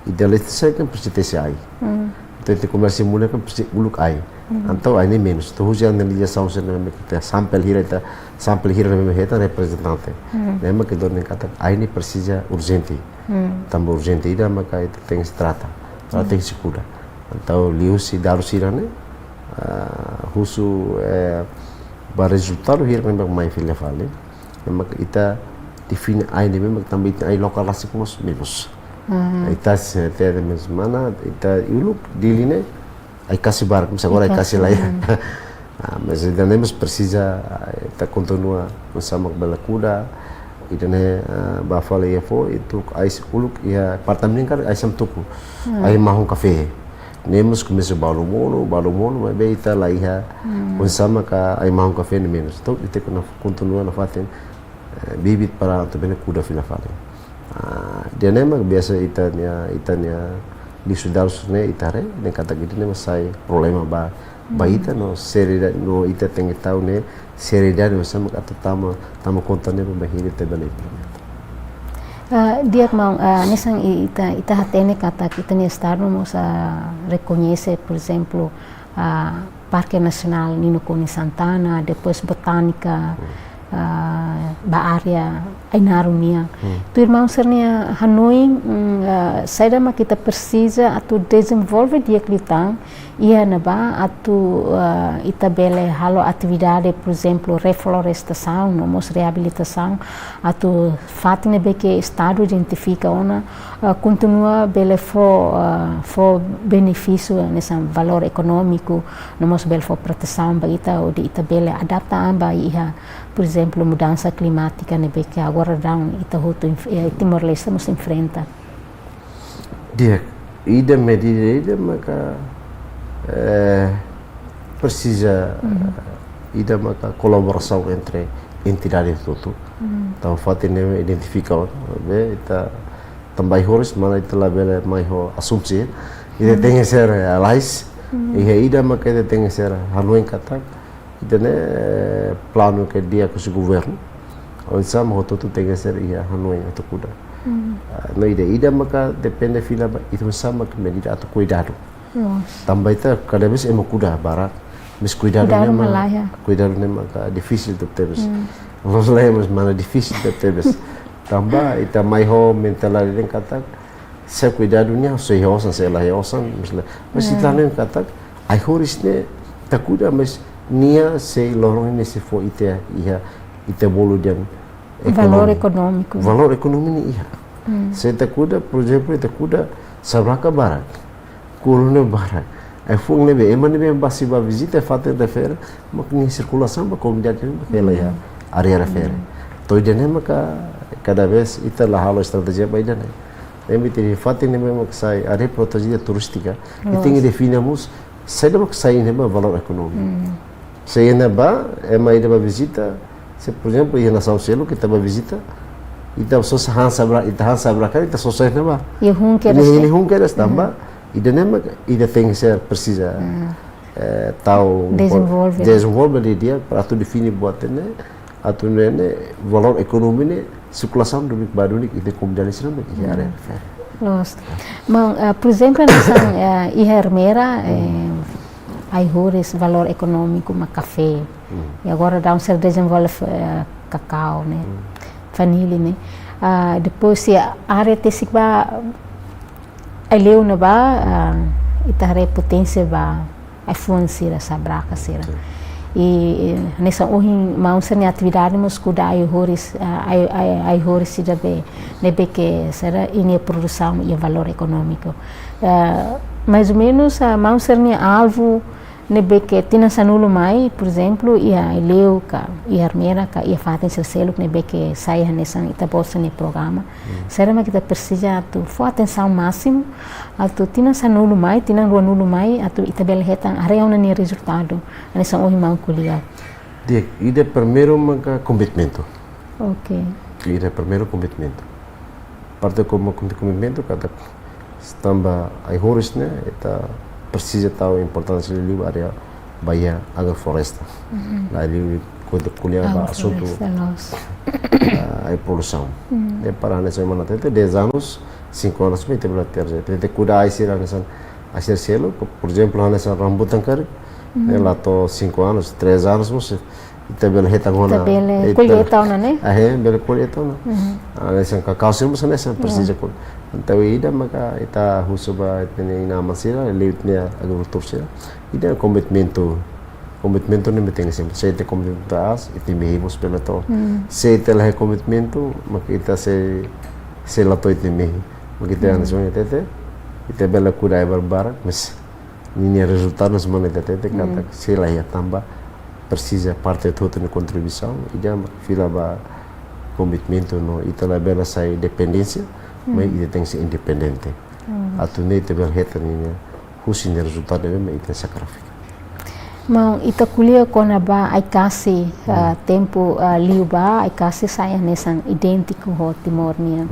ida leten sai kan presiza tesi ai. Hmm. Entaun, ita komesa mulai kan presiza uluk ai. Hmm. Entaun, ai ne'e menus. Entaun, husi analizasaun sira ne'e mak ita sampel hira, ita sampel hira ne'ebé mak hetan reprezentante. Hmm. Ne'e mak ita dehan katak ai ne'e presiza urjente. Hmm. Tanba urjente ida maka ita tenke trata. Trata, hmm, tenke kuda. Entaun, liuhusi dadus sira-ne'e, ah, husu, eh, ba rezultadu hira ne'ebé mak mai fila fali. Ne'e mak ita define ai ne'ebé mak tanba ita ai lokál rasik mós menus. Hmm. Ita sei hatete mós mana, ita uluk Dili ne'e, ai-kasi barak, mas agora ai-kasi, ai-kasi la iha. Hmm. Ah, mas ida-ne'e mós presiza, ah, ita kontinua oinsá mak bele kuda, ida-ne'e, ah, ba fali iha foho, ita ai uluk iha Partamin kan ai-san tuku. Hmm. Ai mahon kafé. Ne'e mós komesa balu monu, balu monu, maibé ita la iha, hmm, oinsá mak ai mahon kafé ne'e menus. Entaun, ita kona kontinua nafatin, eh, bibit para atu bele kuda fila fali. Ah, ida-ne'e mak biasa ita-nia, ita-nia Liuhusi dadus ne'e ita haree, ne'e katak ida-ne'e mak sai problema ba, ba ita no seriedade, no ita tenke tau ne'e seriedade no sama atu tama, tama konta ne'e ba hili ita bele implementa. Ah, di'ak maun, ah, hanesan i-, ita, ita hatene katak ita-nia Estadu mós, ah, rekoñese, por ezemplu, ah, Parke Nasionál Nino Konis Santana, depois Botánika, ah, ba área Ainaro nian. Tuir maun sira-nia hanoin, mm, ah, saida mak ita presiza atu dezenvolve di'ak liután iha ne'ebá atu, ah, ita bele halo atividade, por ezemplu, reflorestasaun, no mós reabilitasaun, atu fatin ne'ebé ke Estadu identifika ona, ah, kontinua bele fó, ah, fó benefísiu hanesan valór ekonómiku, no mós bele fó protesaun ba ita, hodi ita bele adapta an ba iha, por ezemplu, mudansa klimátika ne'ebé ke agora daudaun ita hotu enf-, eh, Timor-Leste mós enfrenta. Di'ak, ida medida ida maka, eh, presiza, eh, ida maka kolaborasaun entre entidade hotu. Entaun fatin ne'e identifika ona, be, ita tanba ai-horis, mana ita labele mai ho asumsi. Ita tenke ser, eh, lalais. Iha ida maka ita tenke ser hanoin katak ida-ne'e, eh, planu ke di'ak husi governu. Oinsá mak hotu-hotu tenke ser iha hanoin atu kuda. Ah, no ida, ida maka depende fila ba, ita oinsá mak medida atu kuidadu. Tanba ita kada vez ema kuda barak, mas kuidadu ne'e mak, kuidadu ne'e maka difisil tebetebes. Vamos lá, mas mana difisil tebetebes. Tanba ita mai ho mentalidade katak, se kuidadu nia, se iha osan, se la iha osan, mas la. Mas ita hanoin katak, ai-horis ne'e, ita kuda, mas nia sei loron ne'e sei fó ita iha, ita bolu dehan valór ekonómiku. Valór ekonomia ne'e iha. Se ita kuda, por ezemplu, ita kuda sabraka barak, kulu ne'e barak. Ai-fuan ne'ebé, ema ne'ebé bá sei bá vizita, fatin refere, mak nia sirkulasaun ba komunidade ne'e, mak hela iha área refere. Entaun ida-ne'e maka kada vez ita la halo estratéjia ba ida-ne'e. Ema ita fatin ne'ebé mak sai área protejida turístika, ita tenke define mós, saida mak sai ne'ebá valór ekonomia. Se iha ne'ebá, ema ida bá vizita, se, por ezemplu, iha nasaun seluk ita bá vizita, ita sosa han sabraka, ita han sabraka, ita sosa iha ne'ebá. Iha hun kedas. Iha hun kedas tanba, ida-ne'e mak ita tenke ser presiza, eh, tau dezenvolve. Dezenvolve didi'ak para atu define buat ne'e, atu nune'e valór ekonomia ne'e sirkulasaun duni ba duni iha komunidade sira ne'ebé iha área refere. Loos. Maun, eh, por ezemplu, hanesan, eh, iha Ermera, eh, ai-horis valór ekonómiku mak kafé. I agora daudaun sira dezenvolve, eh, kakau ne'e, fanili ne'e. Ah, depois iha área tesik ba Aileu ne'ebá, ah, ita haree poténsia ba ai-fuan sira, sabraka sira. I, eh, hanesan ohin maun sira-nia atividade mós kuda ai-horis, ah, ai, ai, ai-horis sira be, ne'ebé ke sira iha nia produsaun iha valór ekonómiku. Ah, mais ou menus, ah, maun sira-nia alvu ne'ebé ke tinan sanulu mai, por ezemplu, iha Aileu ka, iha Ermera ka, iha fatin sira seluk ne'ebé ke sai hanesan ita-boot sira-nia programa. Saida mak ita presiza atu fó atensaun másimu, atu tinan sanulu mai, tinan ruanulu mai, atu ita bele hetan haree ona nia rezultadu, hanesan ohin maun ko'alia. Di'ak, ida primeiru maka komitmentu. Ok. Ida primeiru komitmentu. Parte komu-, komitmentu katak tanba ai-horis ne'e, ita presiza tau importánsia liu área ba iha agrofloresta. Lae liu kuandu ko'alia ba asuntu, ah, ai-produsaun. Ne'e para hanesan mana hatete, dez anos, cinco anos, ita bele terse. Ita kuda ai sira hanesan, ai sira seluk, por ezemplu, hanesan rambutan karik, ne'e la to'o cinco anos, três anos, mós ita bele hetan ona. Ita bele kolleita ona, ne'e? Ah, eh, bele kolleita ona. Ah, hanesan kakau sira mós hanesan presiza kol-. Entaun ida maka ita husu ba ita-nia inan-aman sira, liu ita-nia agrikultór sira. Ida komitmentu, komitmentu ne'e mak tenke sempre. Se ita komitmentu aas, ita mehi mós bele to'o. Se ita la iha komitmentu, maka ita sei, sei la to'o ita mehi. Maka ita hanesan ita, ita, ita bele kuda ai barbarak, mas ninia rezultadu hanesan mana ita hatete katak sei la iha tanba presiza parte hotu-hotu nia kontribuisaun, ida fila ba komitmentu no ita labele sai dependénsia, maibé ita tenke ser independente. Atu nune'e ita bele hetan ninia husi nia rezultadu ne'ebé mak ita sakrifika. Maun, ita ko'alia kona-ba ai-kasi, ah, tempu, ah, liubá, ai-kasi sai hanesan idéntiku ho Timor nian.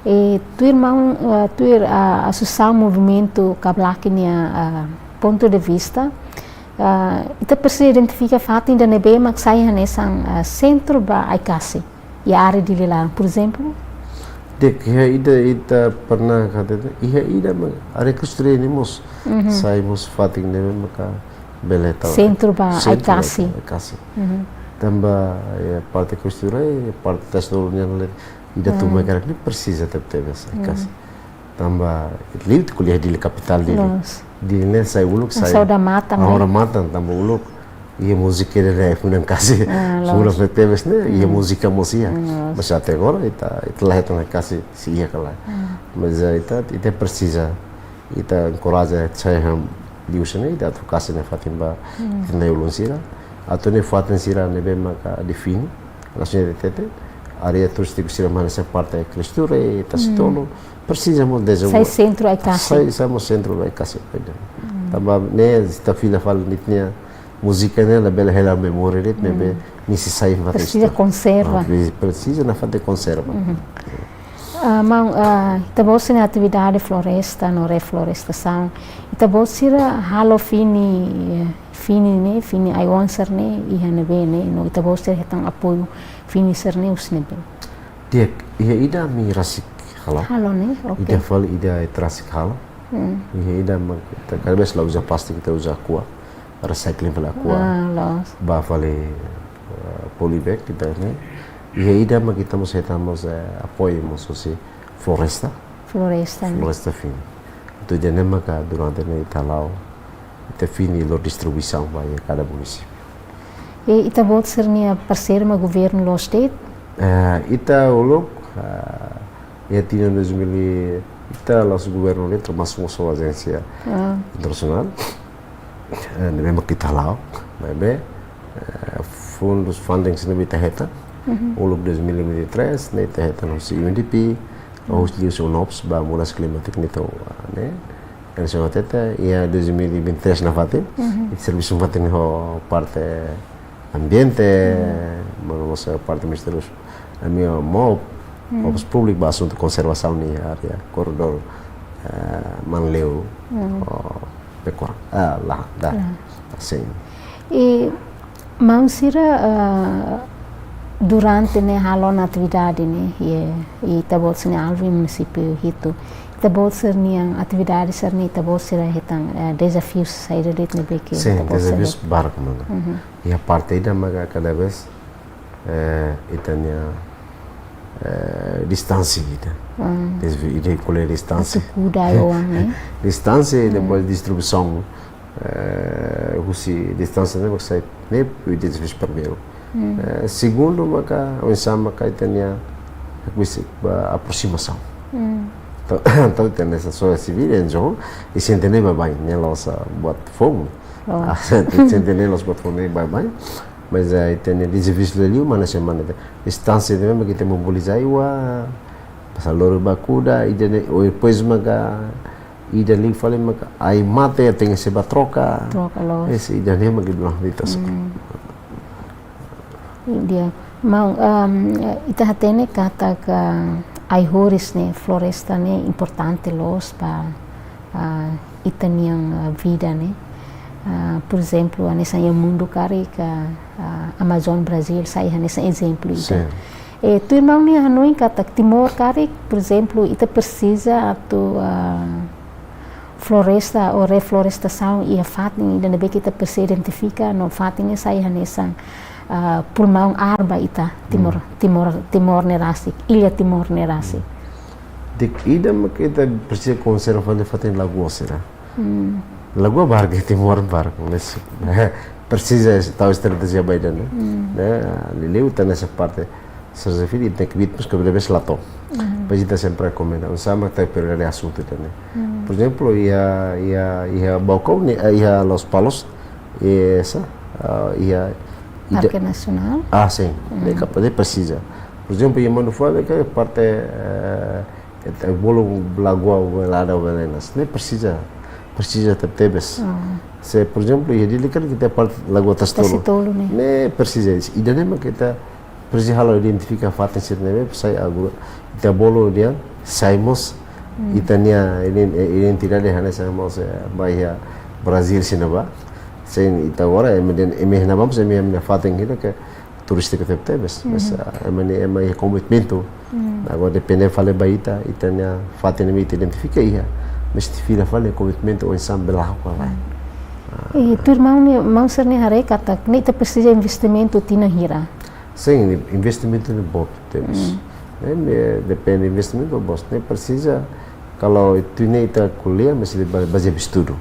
E tuir maun, ah, tuir, ah, asosiasaun movimentu Kablaki nia, ah, pontu de vista, ah, ita presiza identifika fatin ida ne'ebé mak sai hanesan, ah, sentru ba Aikasi iha área Dili laran, por ezemplu? Di'ak, iha ida ita pernah hatete, iha ida mak área Cristo Rei ne'e mós sai mós fatin ne'ebé maka bele tau sentru ba Aikasi. Aikasi. Tanba, eh, parte Cristo Rei, parte Tasi Tolu nian ne'e, ida tun ba karik ne'e presiza tebetebes Aikasi. Tanba liu ita ko'alia Dili kapitál Dili. Loos. Dili ne'e sai uluk, sai odamatan, odamatan, tanba uluk iha múzika ida ne'e funan Aikasi. Ah, loos. Funan tebes ne'e, iha múzika mós iha. Loos. Mas até agora ita, ita la hetan Aikasi se iha ka lae. Mas, eh, ita, ita presiza, ita enkoraja, sai han liuhusi ne'e, ita atu kasi ne'e fatin ba ita-nia ulun sira, atu ne'e fatin sira ne'ebé maka define, rasanya tete, área turístiku sira mak hanesan parte Cristo Rei, Tasi Tolu, presiza mós dezenvolve. Sai sentru Aikasi. Sai, sai mós sentru Aikasi. Tanba ne'e, se ita fila fali ita-nia múzika ne'e labele hela memória de'it, ne'ebé nia sei sai fatin. Presiza konserva. Ah, pre-, presiza nafatin konserva. Ah, maun, ah, ita-boot sira-nia atividade floresta no reflorestasaun, ita-boot sira halo fini, eh, fini ne'e, fini ai-oan sira-ne'e iha ne'ebé ne'e, no ita-boot sira hetan apoiu fini sira-ne'e husi ne'ebé? Di'ak, iha ida ami rasik halo. Halo ne'e, oke. Ida fali ida ita rasik halo. Iha ida mak ita, kada vez la uza plástiku, ita uza Aqua. Recycling fali Aqua. Ah, loos. Ba fali, eh, polybag ita ne'e. Iha ida mak ita mós hetan mós, eh, apoiu mós husi floresta. Floresta ne'e. Floresta fini. Entaun ida ne'e maka durante ne'e ita halo, ita fini lori distribuisaun ba iha kada munisípiu. I ita-boot sira-nia parseiru mak governu loos de'it? Eh, ita uluk, eh, iha tinan dois mil, ita la'ós governu de'it, termasuk mós ajénsia internasionál. Eh, ne'ebé mak ita hala'o, maibé, eh, fundus, funding sira ne'ebé ita hetan, uluk dois mil e vinte e três, ne'e ita hetan husi U N D P, husi liuhusi UNOPS, ba mudansa klimátika ne'e ita, ah, ne'e, ita sei hatete, iha dois mil e vinte e três nafatin, ita servisu nafatin ho parte ambiente, mano mós parte ministériu, ami ho MOP, Obras Públikas, ba asuntu konservasaun iha área korredór, eh, Manleu, oh, Pekora, ah, la, da. La. Sin. I maun sira, eh, durante ne'e halo ona atividade ne'e, i, i ita-boot sira-nia alvu iha munisípiu hitu. Ita-boot sira-nia atividade sira-ne'e, ita-boot sira hetan, eh, dezafiu saida de'it ne'ebé ke ita-boot sira? Sin, dezafiu barak, mana. Iha parte ida maka kada vez, eh, ita-nia, eh, distánsia ida. Dezafiu ida ko'alia distánsia. Atu kuda ai-oan, eh? Distánsia, i depois distribuisaun, eh, husi distánsia ne'e mak sai ne'e dezafiu primeiru. Eh, segundu maka, oinsá maka ita-nia, kusi ba aproximasaun. Entaun, entaun ita hanesan sosiedade sivíl, N G O, i sente ne'e baibain, ne'e la'ós buat foun. Oh. Ah, sente ne'e la'ós buat foun, ne'e baibain. Mas, eh, ita-nia dezafiu liu, mana semana ita. Distánsia ida ne'ebé mak ita mobiliza ai-oan, pasa lori ba kuda, ida ne'e, o depois maka, ida liu fali maka, ai-mate tenke sei ba troka. Troka, loos. Ese ida ne'e mak ita bilang ita só. Di'ak. Maun, ehm, ita hatene katak ai-horis ne'e, floresta ne'e importante loos ba, ah, ita-nia, ah, vida ne'e. Ah, por ezemplu, hanesan iha mundu karik, ah, Amazon Brazil sai hanesan ezemplu ida. Sin. I tuir maun nia hanoin katak Timor karik, por ezemplu, ita presiza atu, ah, floresta ou reflorestasaun iha fatin ida ne'ebé ke ita presiza identifika, no fatin ne'e sai hanesan, ah, pulmaun ar ba ita Timor, Timor, Timor ne'e rasik, illa Timor ne'e rasik. Di'ak, ida mak ita presiza konserva fali fatin lagoa sira. Lagoa barak iha Timor barak, mas presiza tau estratéjia ba ida ne'e. Ne'e, liuliu ita hanesan parte sosiedade sivíl, ita tenke bit, mas kada vez la to'o. Depois ita sempre rekomenda, oinsá mak ita prioridade asuntu ida ne'e. Por ezemplu, iha, iha, iha Baucau ne'e, eh, iha Lospalos, eh, sa, ah, iha, ida Parke Nasionál? Ah, sin. Ne'e kapás, ne'e presiza. Por ezemplu, iha Manufá, ne'e ke parte, eh, ita bolu lagoa Velada Venenas. Ne'e presiza, presiza tebetebes. Se, por ezemplu, iha Dili karik ita parte lagoa Tasi Tolu. Tasi Tolu ne'e. Ne'e presiza. Ida ne'e mak ita presiza halo identifika fatin sira ne'ebé sai agora. Ita bolu dehan, Sai mós, ita-nia ident-, identidade hanesan mós, eh, ba iha Brazil sira ne'ebá. Sin, ita agora, ema dehan, ema iha ne'ebá mós, ema iha fatin ida ke turístiku tebetebes. Mas, ah, ema ne'e, ema iha komitmentu. Agora depende fali ba ita, ita-nia fatin ne'ebé ita identifika iha. Mas ita fila fali komitmentu oinsá bele halo ka lae. I tuir maun ne'e, maun sira-nia haree katak ne'e ita presiza investimentu tinan hira? Sin, investimentu ne'e boot tebes. Ne'e, ne'e depende investimentu boot. Ne'e presiza, kalau ita ne'e ita ko'alia, mas ita ba-, bazeia estudu.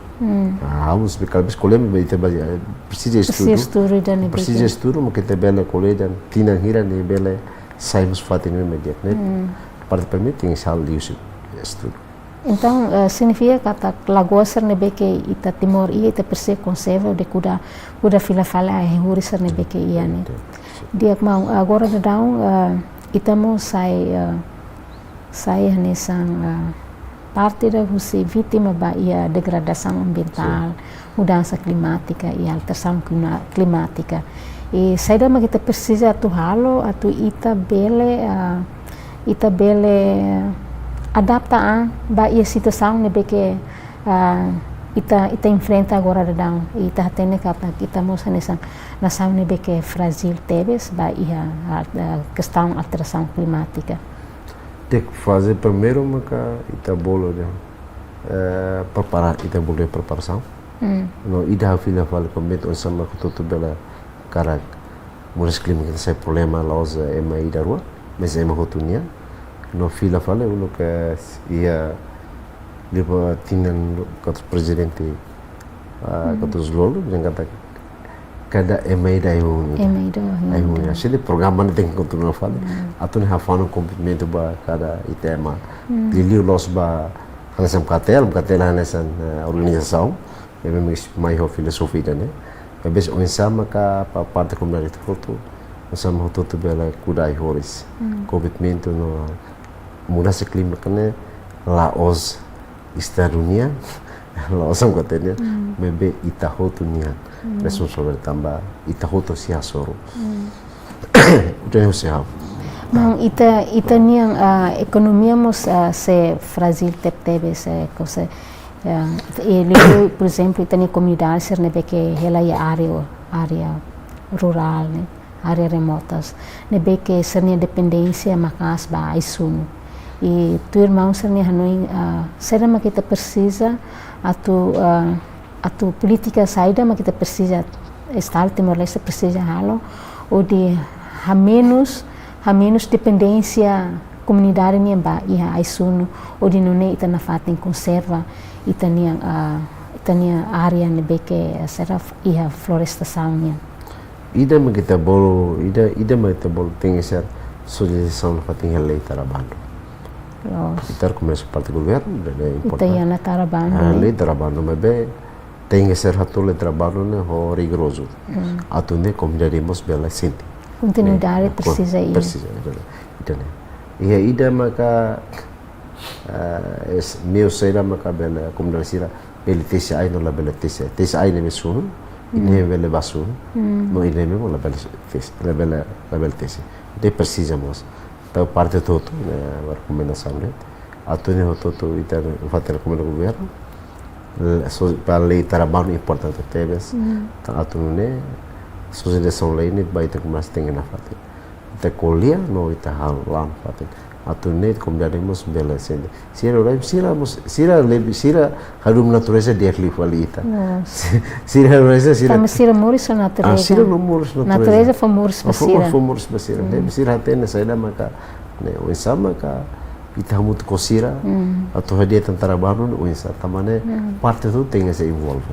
Ah, ha'u mós, kalau bes ko'alia, mas ita bazeia, presiza estudu. Presiza estudu ida-ne'ebé. Presiza estudu, mas ita bele ko'alia dehan tinan hira ne'e bele sai mós fatin ne'ebé di'ak, ne'e. Parte para mim tenke sai liuhusi estudu. Entaun, eh, signifika katak lagoas sira ne'ebé ke ita Timor iha, ita presiza konserva hodi kuda, kuda fila fali ai-horis sira ne'ebé ke iha ne'e. Di'ak maun, agora daudaun, eh, ita mós sai, eh, sai hanesan, eh, parte ida husi vítima ba iha degradasaun ambientál, mudansa klimátika i alterasaun klima-, klimátika. I saida mak ita presiza atu halo, atu ita bele, ah, ita bele adapta an ba iha situasaun ne'ebé ke, ah, ita, ita enfrenta agora daudaun. Ita hatene katak ita mós hanesan nasaun ne'ebé ke frájil tebes ba iha, ah, kestaun alterasaun klimátika. Di'ak, faze primeiru maka ita bolu dehan, eh, prepara, ita bolu preparasaun. No ida fila fali komitmentu oinsá mak hotu-hotu bele karik mudansa klima ita sai problema la'ós ema ida rua, mas ema hotu nian. No fila fali uluk iha liu ba tinan katorze prezidente, ah, katorze lolu, dehan katak kada ema ida ai-hun ida. Ema ida ai-hun ida. Ai-hun ida. Jadi programa ne'e tenke kontinua fali. Atu nune'e hafanu komitmentu ba kada ita ema. Liuliu loos ba hanesan KATEL, KATEL hanesan, eh, organizasaun. Ema mós mai ho filozofia ne'e. Maibé oinsá maka ba parte komunidade hotu-hotu, oinsá mak hotu-hotu bele kuda ai-horis. Komitmentu no mudansa klima ne'e la'ós Estadu nian, la'ós angkotenia, maibé ita hotu nian. Responsabilidade tanba ita hotu sei hasoru. Udah usia. Maun, ita, ita-nia, ah, ekonomia mós, ah, sei frájil tebetebes, eh, kose, eh, i liu, por ezemplu, ita-nia komunidade sira ne'ebé ke hela iha área, área rurál ne'e, área remotas, ne'ebé ke sira-nia dependénsia maka'as ba ai-sunu. I tuir maun sira-nia hanoin, ah, saida mak ita presiza atu, ah, atu polítika saida mak ita presiza, Estadu Timor-Leste presiza halo, hodi hamenus, hamenus dependénsia komunidade nian ba iha ai-sunu, hodi nune'e ita nafatin konserva ita-nia, ah, ita-nia área ne'ebé ke, ah, sira iha florestasaun nian. Ida mak ita bolu, ida, ida mak ita bolu tenke ser sosializasaun nafatin iha lei tara bandu. Loos. Ita komesa parte governu, ne'e importante. Ita iha ona tara bandu, ah, ne'e? Lei tara bandu, maibé tenke ser hato'o lei tara bandu ne'e ho rigorozu. Atu nune'e komunidade mós bele sente. Kontinuidade ne'e, presiza, presiza, ida-ne'e. Iha ida maka, ah, es, meiu saida maka bele komunidade sira bele tesi ai no labele tesi ai. Tesi ai ne'ebé sunu, ida-ne'e bele ba sunu, no ida-ne'ebé labele tesi, labele, labele tesi. Ida presiza mós. Entaun parte hotu-hotu, ne'e, rekomendasaun ne'e. Atu nune'e hotu-hotu ita fatin rekomenda governu. Le-, so, ba lei tara bandu importante tebes. Entaun atu nune'e sosializasaun lei ne'e ba ita komesa tenke nafatin. Ita ko'alia no ita halo nafatin. Atu nune'e komunidade mós bele sente. Sira, sira mós, sira lebih, sira harum natureza di'ak liu fali ita. Sira natureza, sira. Tanba sira moris ho natureza. Ah, sira no moris natureza. Natureza fó moris ba sira. Fó moris ba sira. Ne'e, sira hatene saida maka, ne'e, oinsá maka ita hamutuk ho sira atu hadi'a tan tara bandu ne'e oinsá. Tanba ne'e parte hotu tenke sei envolve.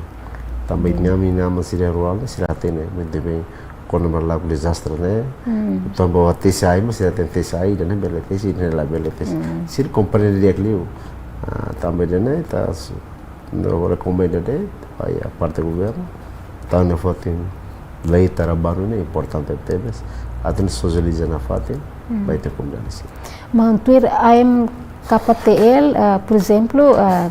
Tanba ita-nia ami-nia aman sira rurál ne'e, sira hatene, muito bem, kona-ba laku dezastre ne'e. Tanba ba tesi ai, mas sira hatene tesi ai, ida-ne'e bele tesi, ida-ne'e labele tesi. Sira komprende di'ak liu. Ah, tanba ida-ne'e ita su-, no rekomenda de'it ba iha parte governu. Entaun ne'e fatin lei tara bandu ne'e importante tebes. Atu nune'e sosializa nafatin ba ita komunidade sira. Maun, tuir A M K T L, ah, por ezemplu, ah,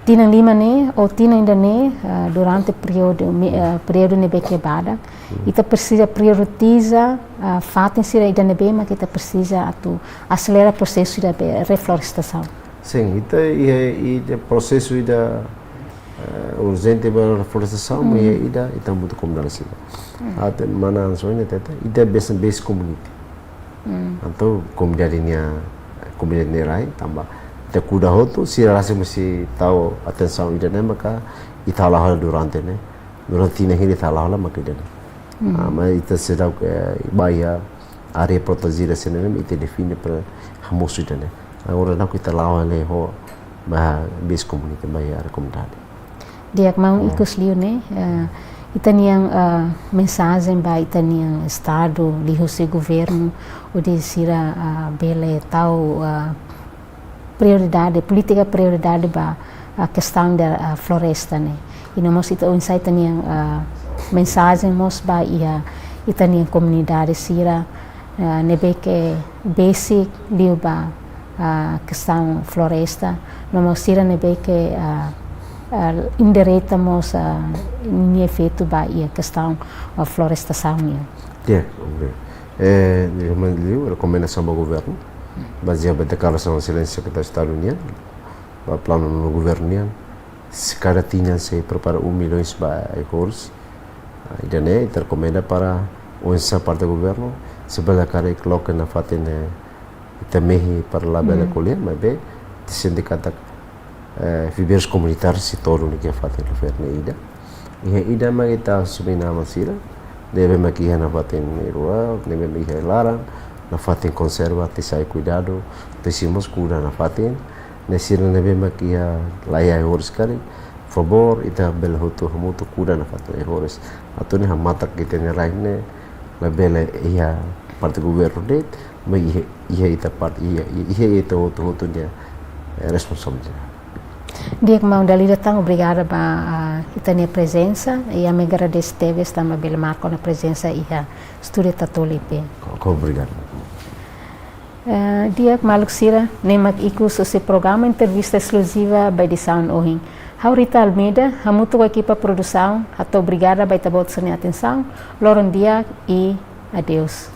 tinan lima ne'e, ou tinan ida-ne'e, ah, durante períodu, mi-, ah, períodu ne'ebé ke badak, ita presiza prioritiza, ah, fatin sira ida ne'ebé mak ita presiza atu aselera prosesu ida be reflorestasaun. Sin, ita iha, iha prosesu ida, eh, urjente ba reflorestasaun, iha ida, ita hamutuk komunidade sira. Ate mana ansoine tete, ida base, base community. Entaun, komunidade nia, komunidade nia rai, tanba ita kuda hotu, sira rasik mesti tau atensaun ida-ne'e maka ita hala'o hela durante ne'e. Durante tinan hili ita hala'o hela maka ida-ne'e. Ah, mas ita seidauk, eh, ba iha área protegida sira-ne'e, ita define para hamosu ida-ne'e. Agora ne'e ita hala'o hela ho ba base community, ba iha área komunidade. Di'ak, maun, ikus liu ne'e, eh, ita-nian, eh, mensajen ba ita-nian estadu, liuhusi governu, hodi sira, ah, bele tau, ah, prioridade, polítika prioridade ba, ah, kestaun ida, ah, floresta ne'e. I no mós ita oinsá ita-nian, ah, mensajen mós ba iha ita-nian komunidade sira, ah, ne'ebé ke besik liu ba, ah, kestaun floresta, no mós sira ne'ebé ke, ah, ah, indireta mós, ah, nia efeitu ba iha kestaun, ah, florestasaun nian. Di'ak, obrigadu. Eh, liu, rekomendasaun ba governu, bazeia ba deklarasaun Exelénsia Sekretáriu Estadu nian, ba planu no governu nian, se kada tinan sei prepara um milhões ba ai-horis. Ah, ida-ne'e ita rekomenda para oinsá parte governu, se bele karik loke nafatin ne'e, ita mehi para labele ko'alia, maibé ita sente katak, eh, viveiru komunitáriu sei tolu ne'e iha fatin governu ida. Iha ida mak ita asume naran sira, ne'ebé mak iha nafatin rua, ne'ebé mak iha laran, nafatin konserva, atu sai kuidadu, atu sai mós kuda nafatin, ne'e sira ne'ebé mak iha laiha ai-horis karik, favór, ita bele hotu hamutuk kuda nafatin ai-horis. Atu nune'e hamatak ita-nia rai ne'e, labele iha parte governu de'it, maibé iha, iha ita parte, iha, iha ita hotu-hotu nia, eh, responsabilidade. Di'ak maun, dala ida tan obrigada ba, ah, ita-nia prezensa, i ami agradese tebes tanba bele marka ona prezensa iha estúdiu Tatoli P. Ko, ko obrigadu. Eh, di'ak maluk sira, ne'e mak ikus husi programa entrevista eskluziva ba edisaun ohin. Ha'u Rita Almeida, hamutuk ho ekipa produsaun, hato'o obrigada ba ita-boot sira-nia atensaun, loron di'ak i adeus.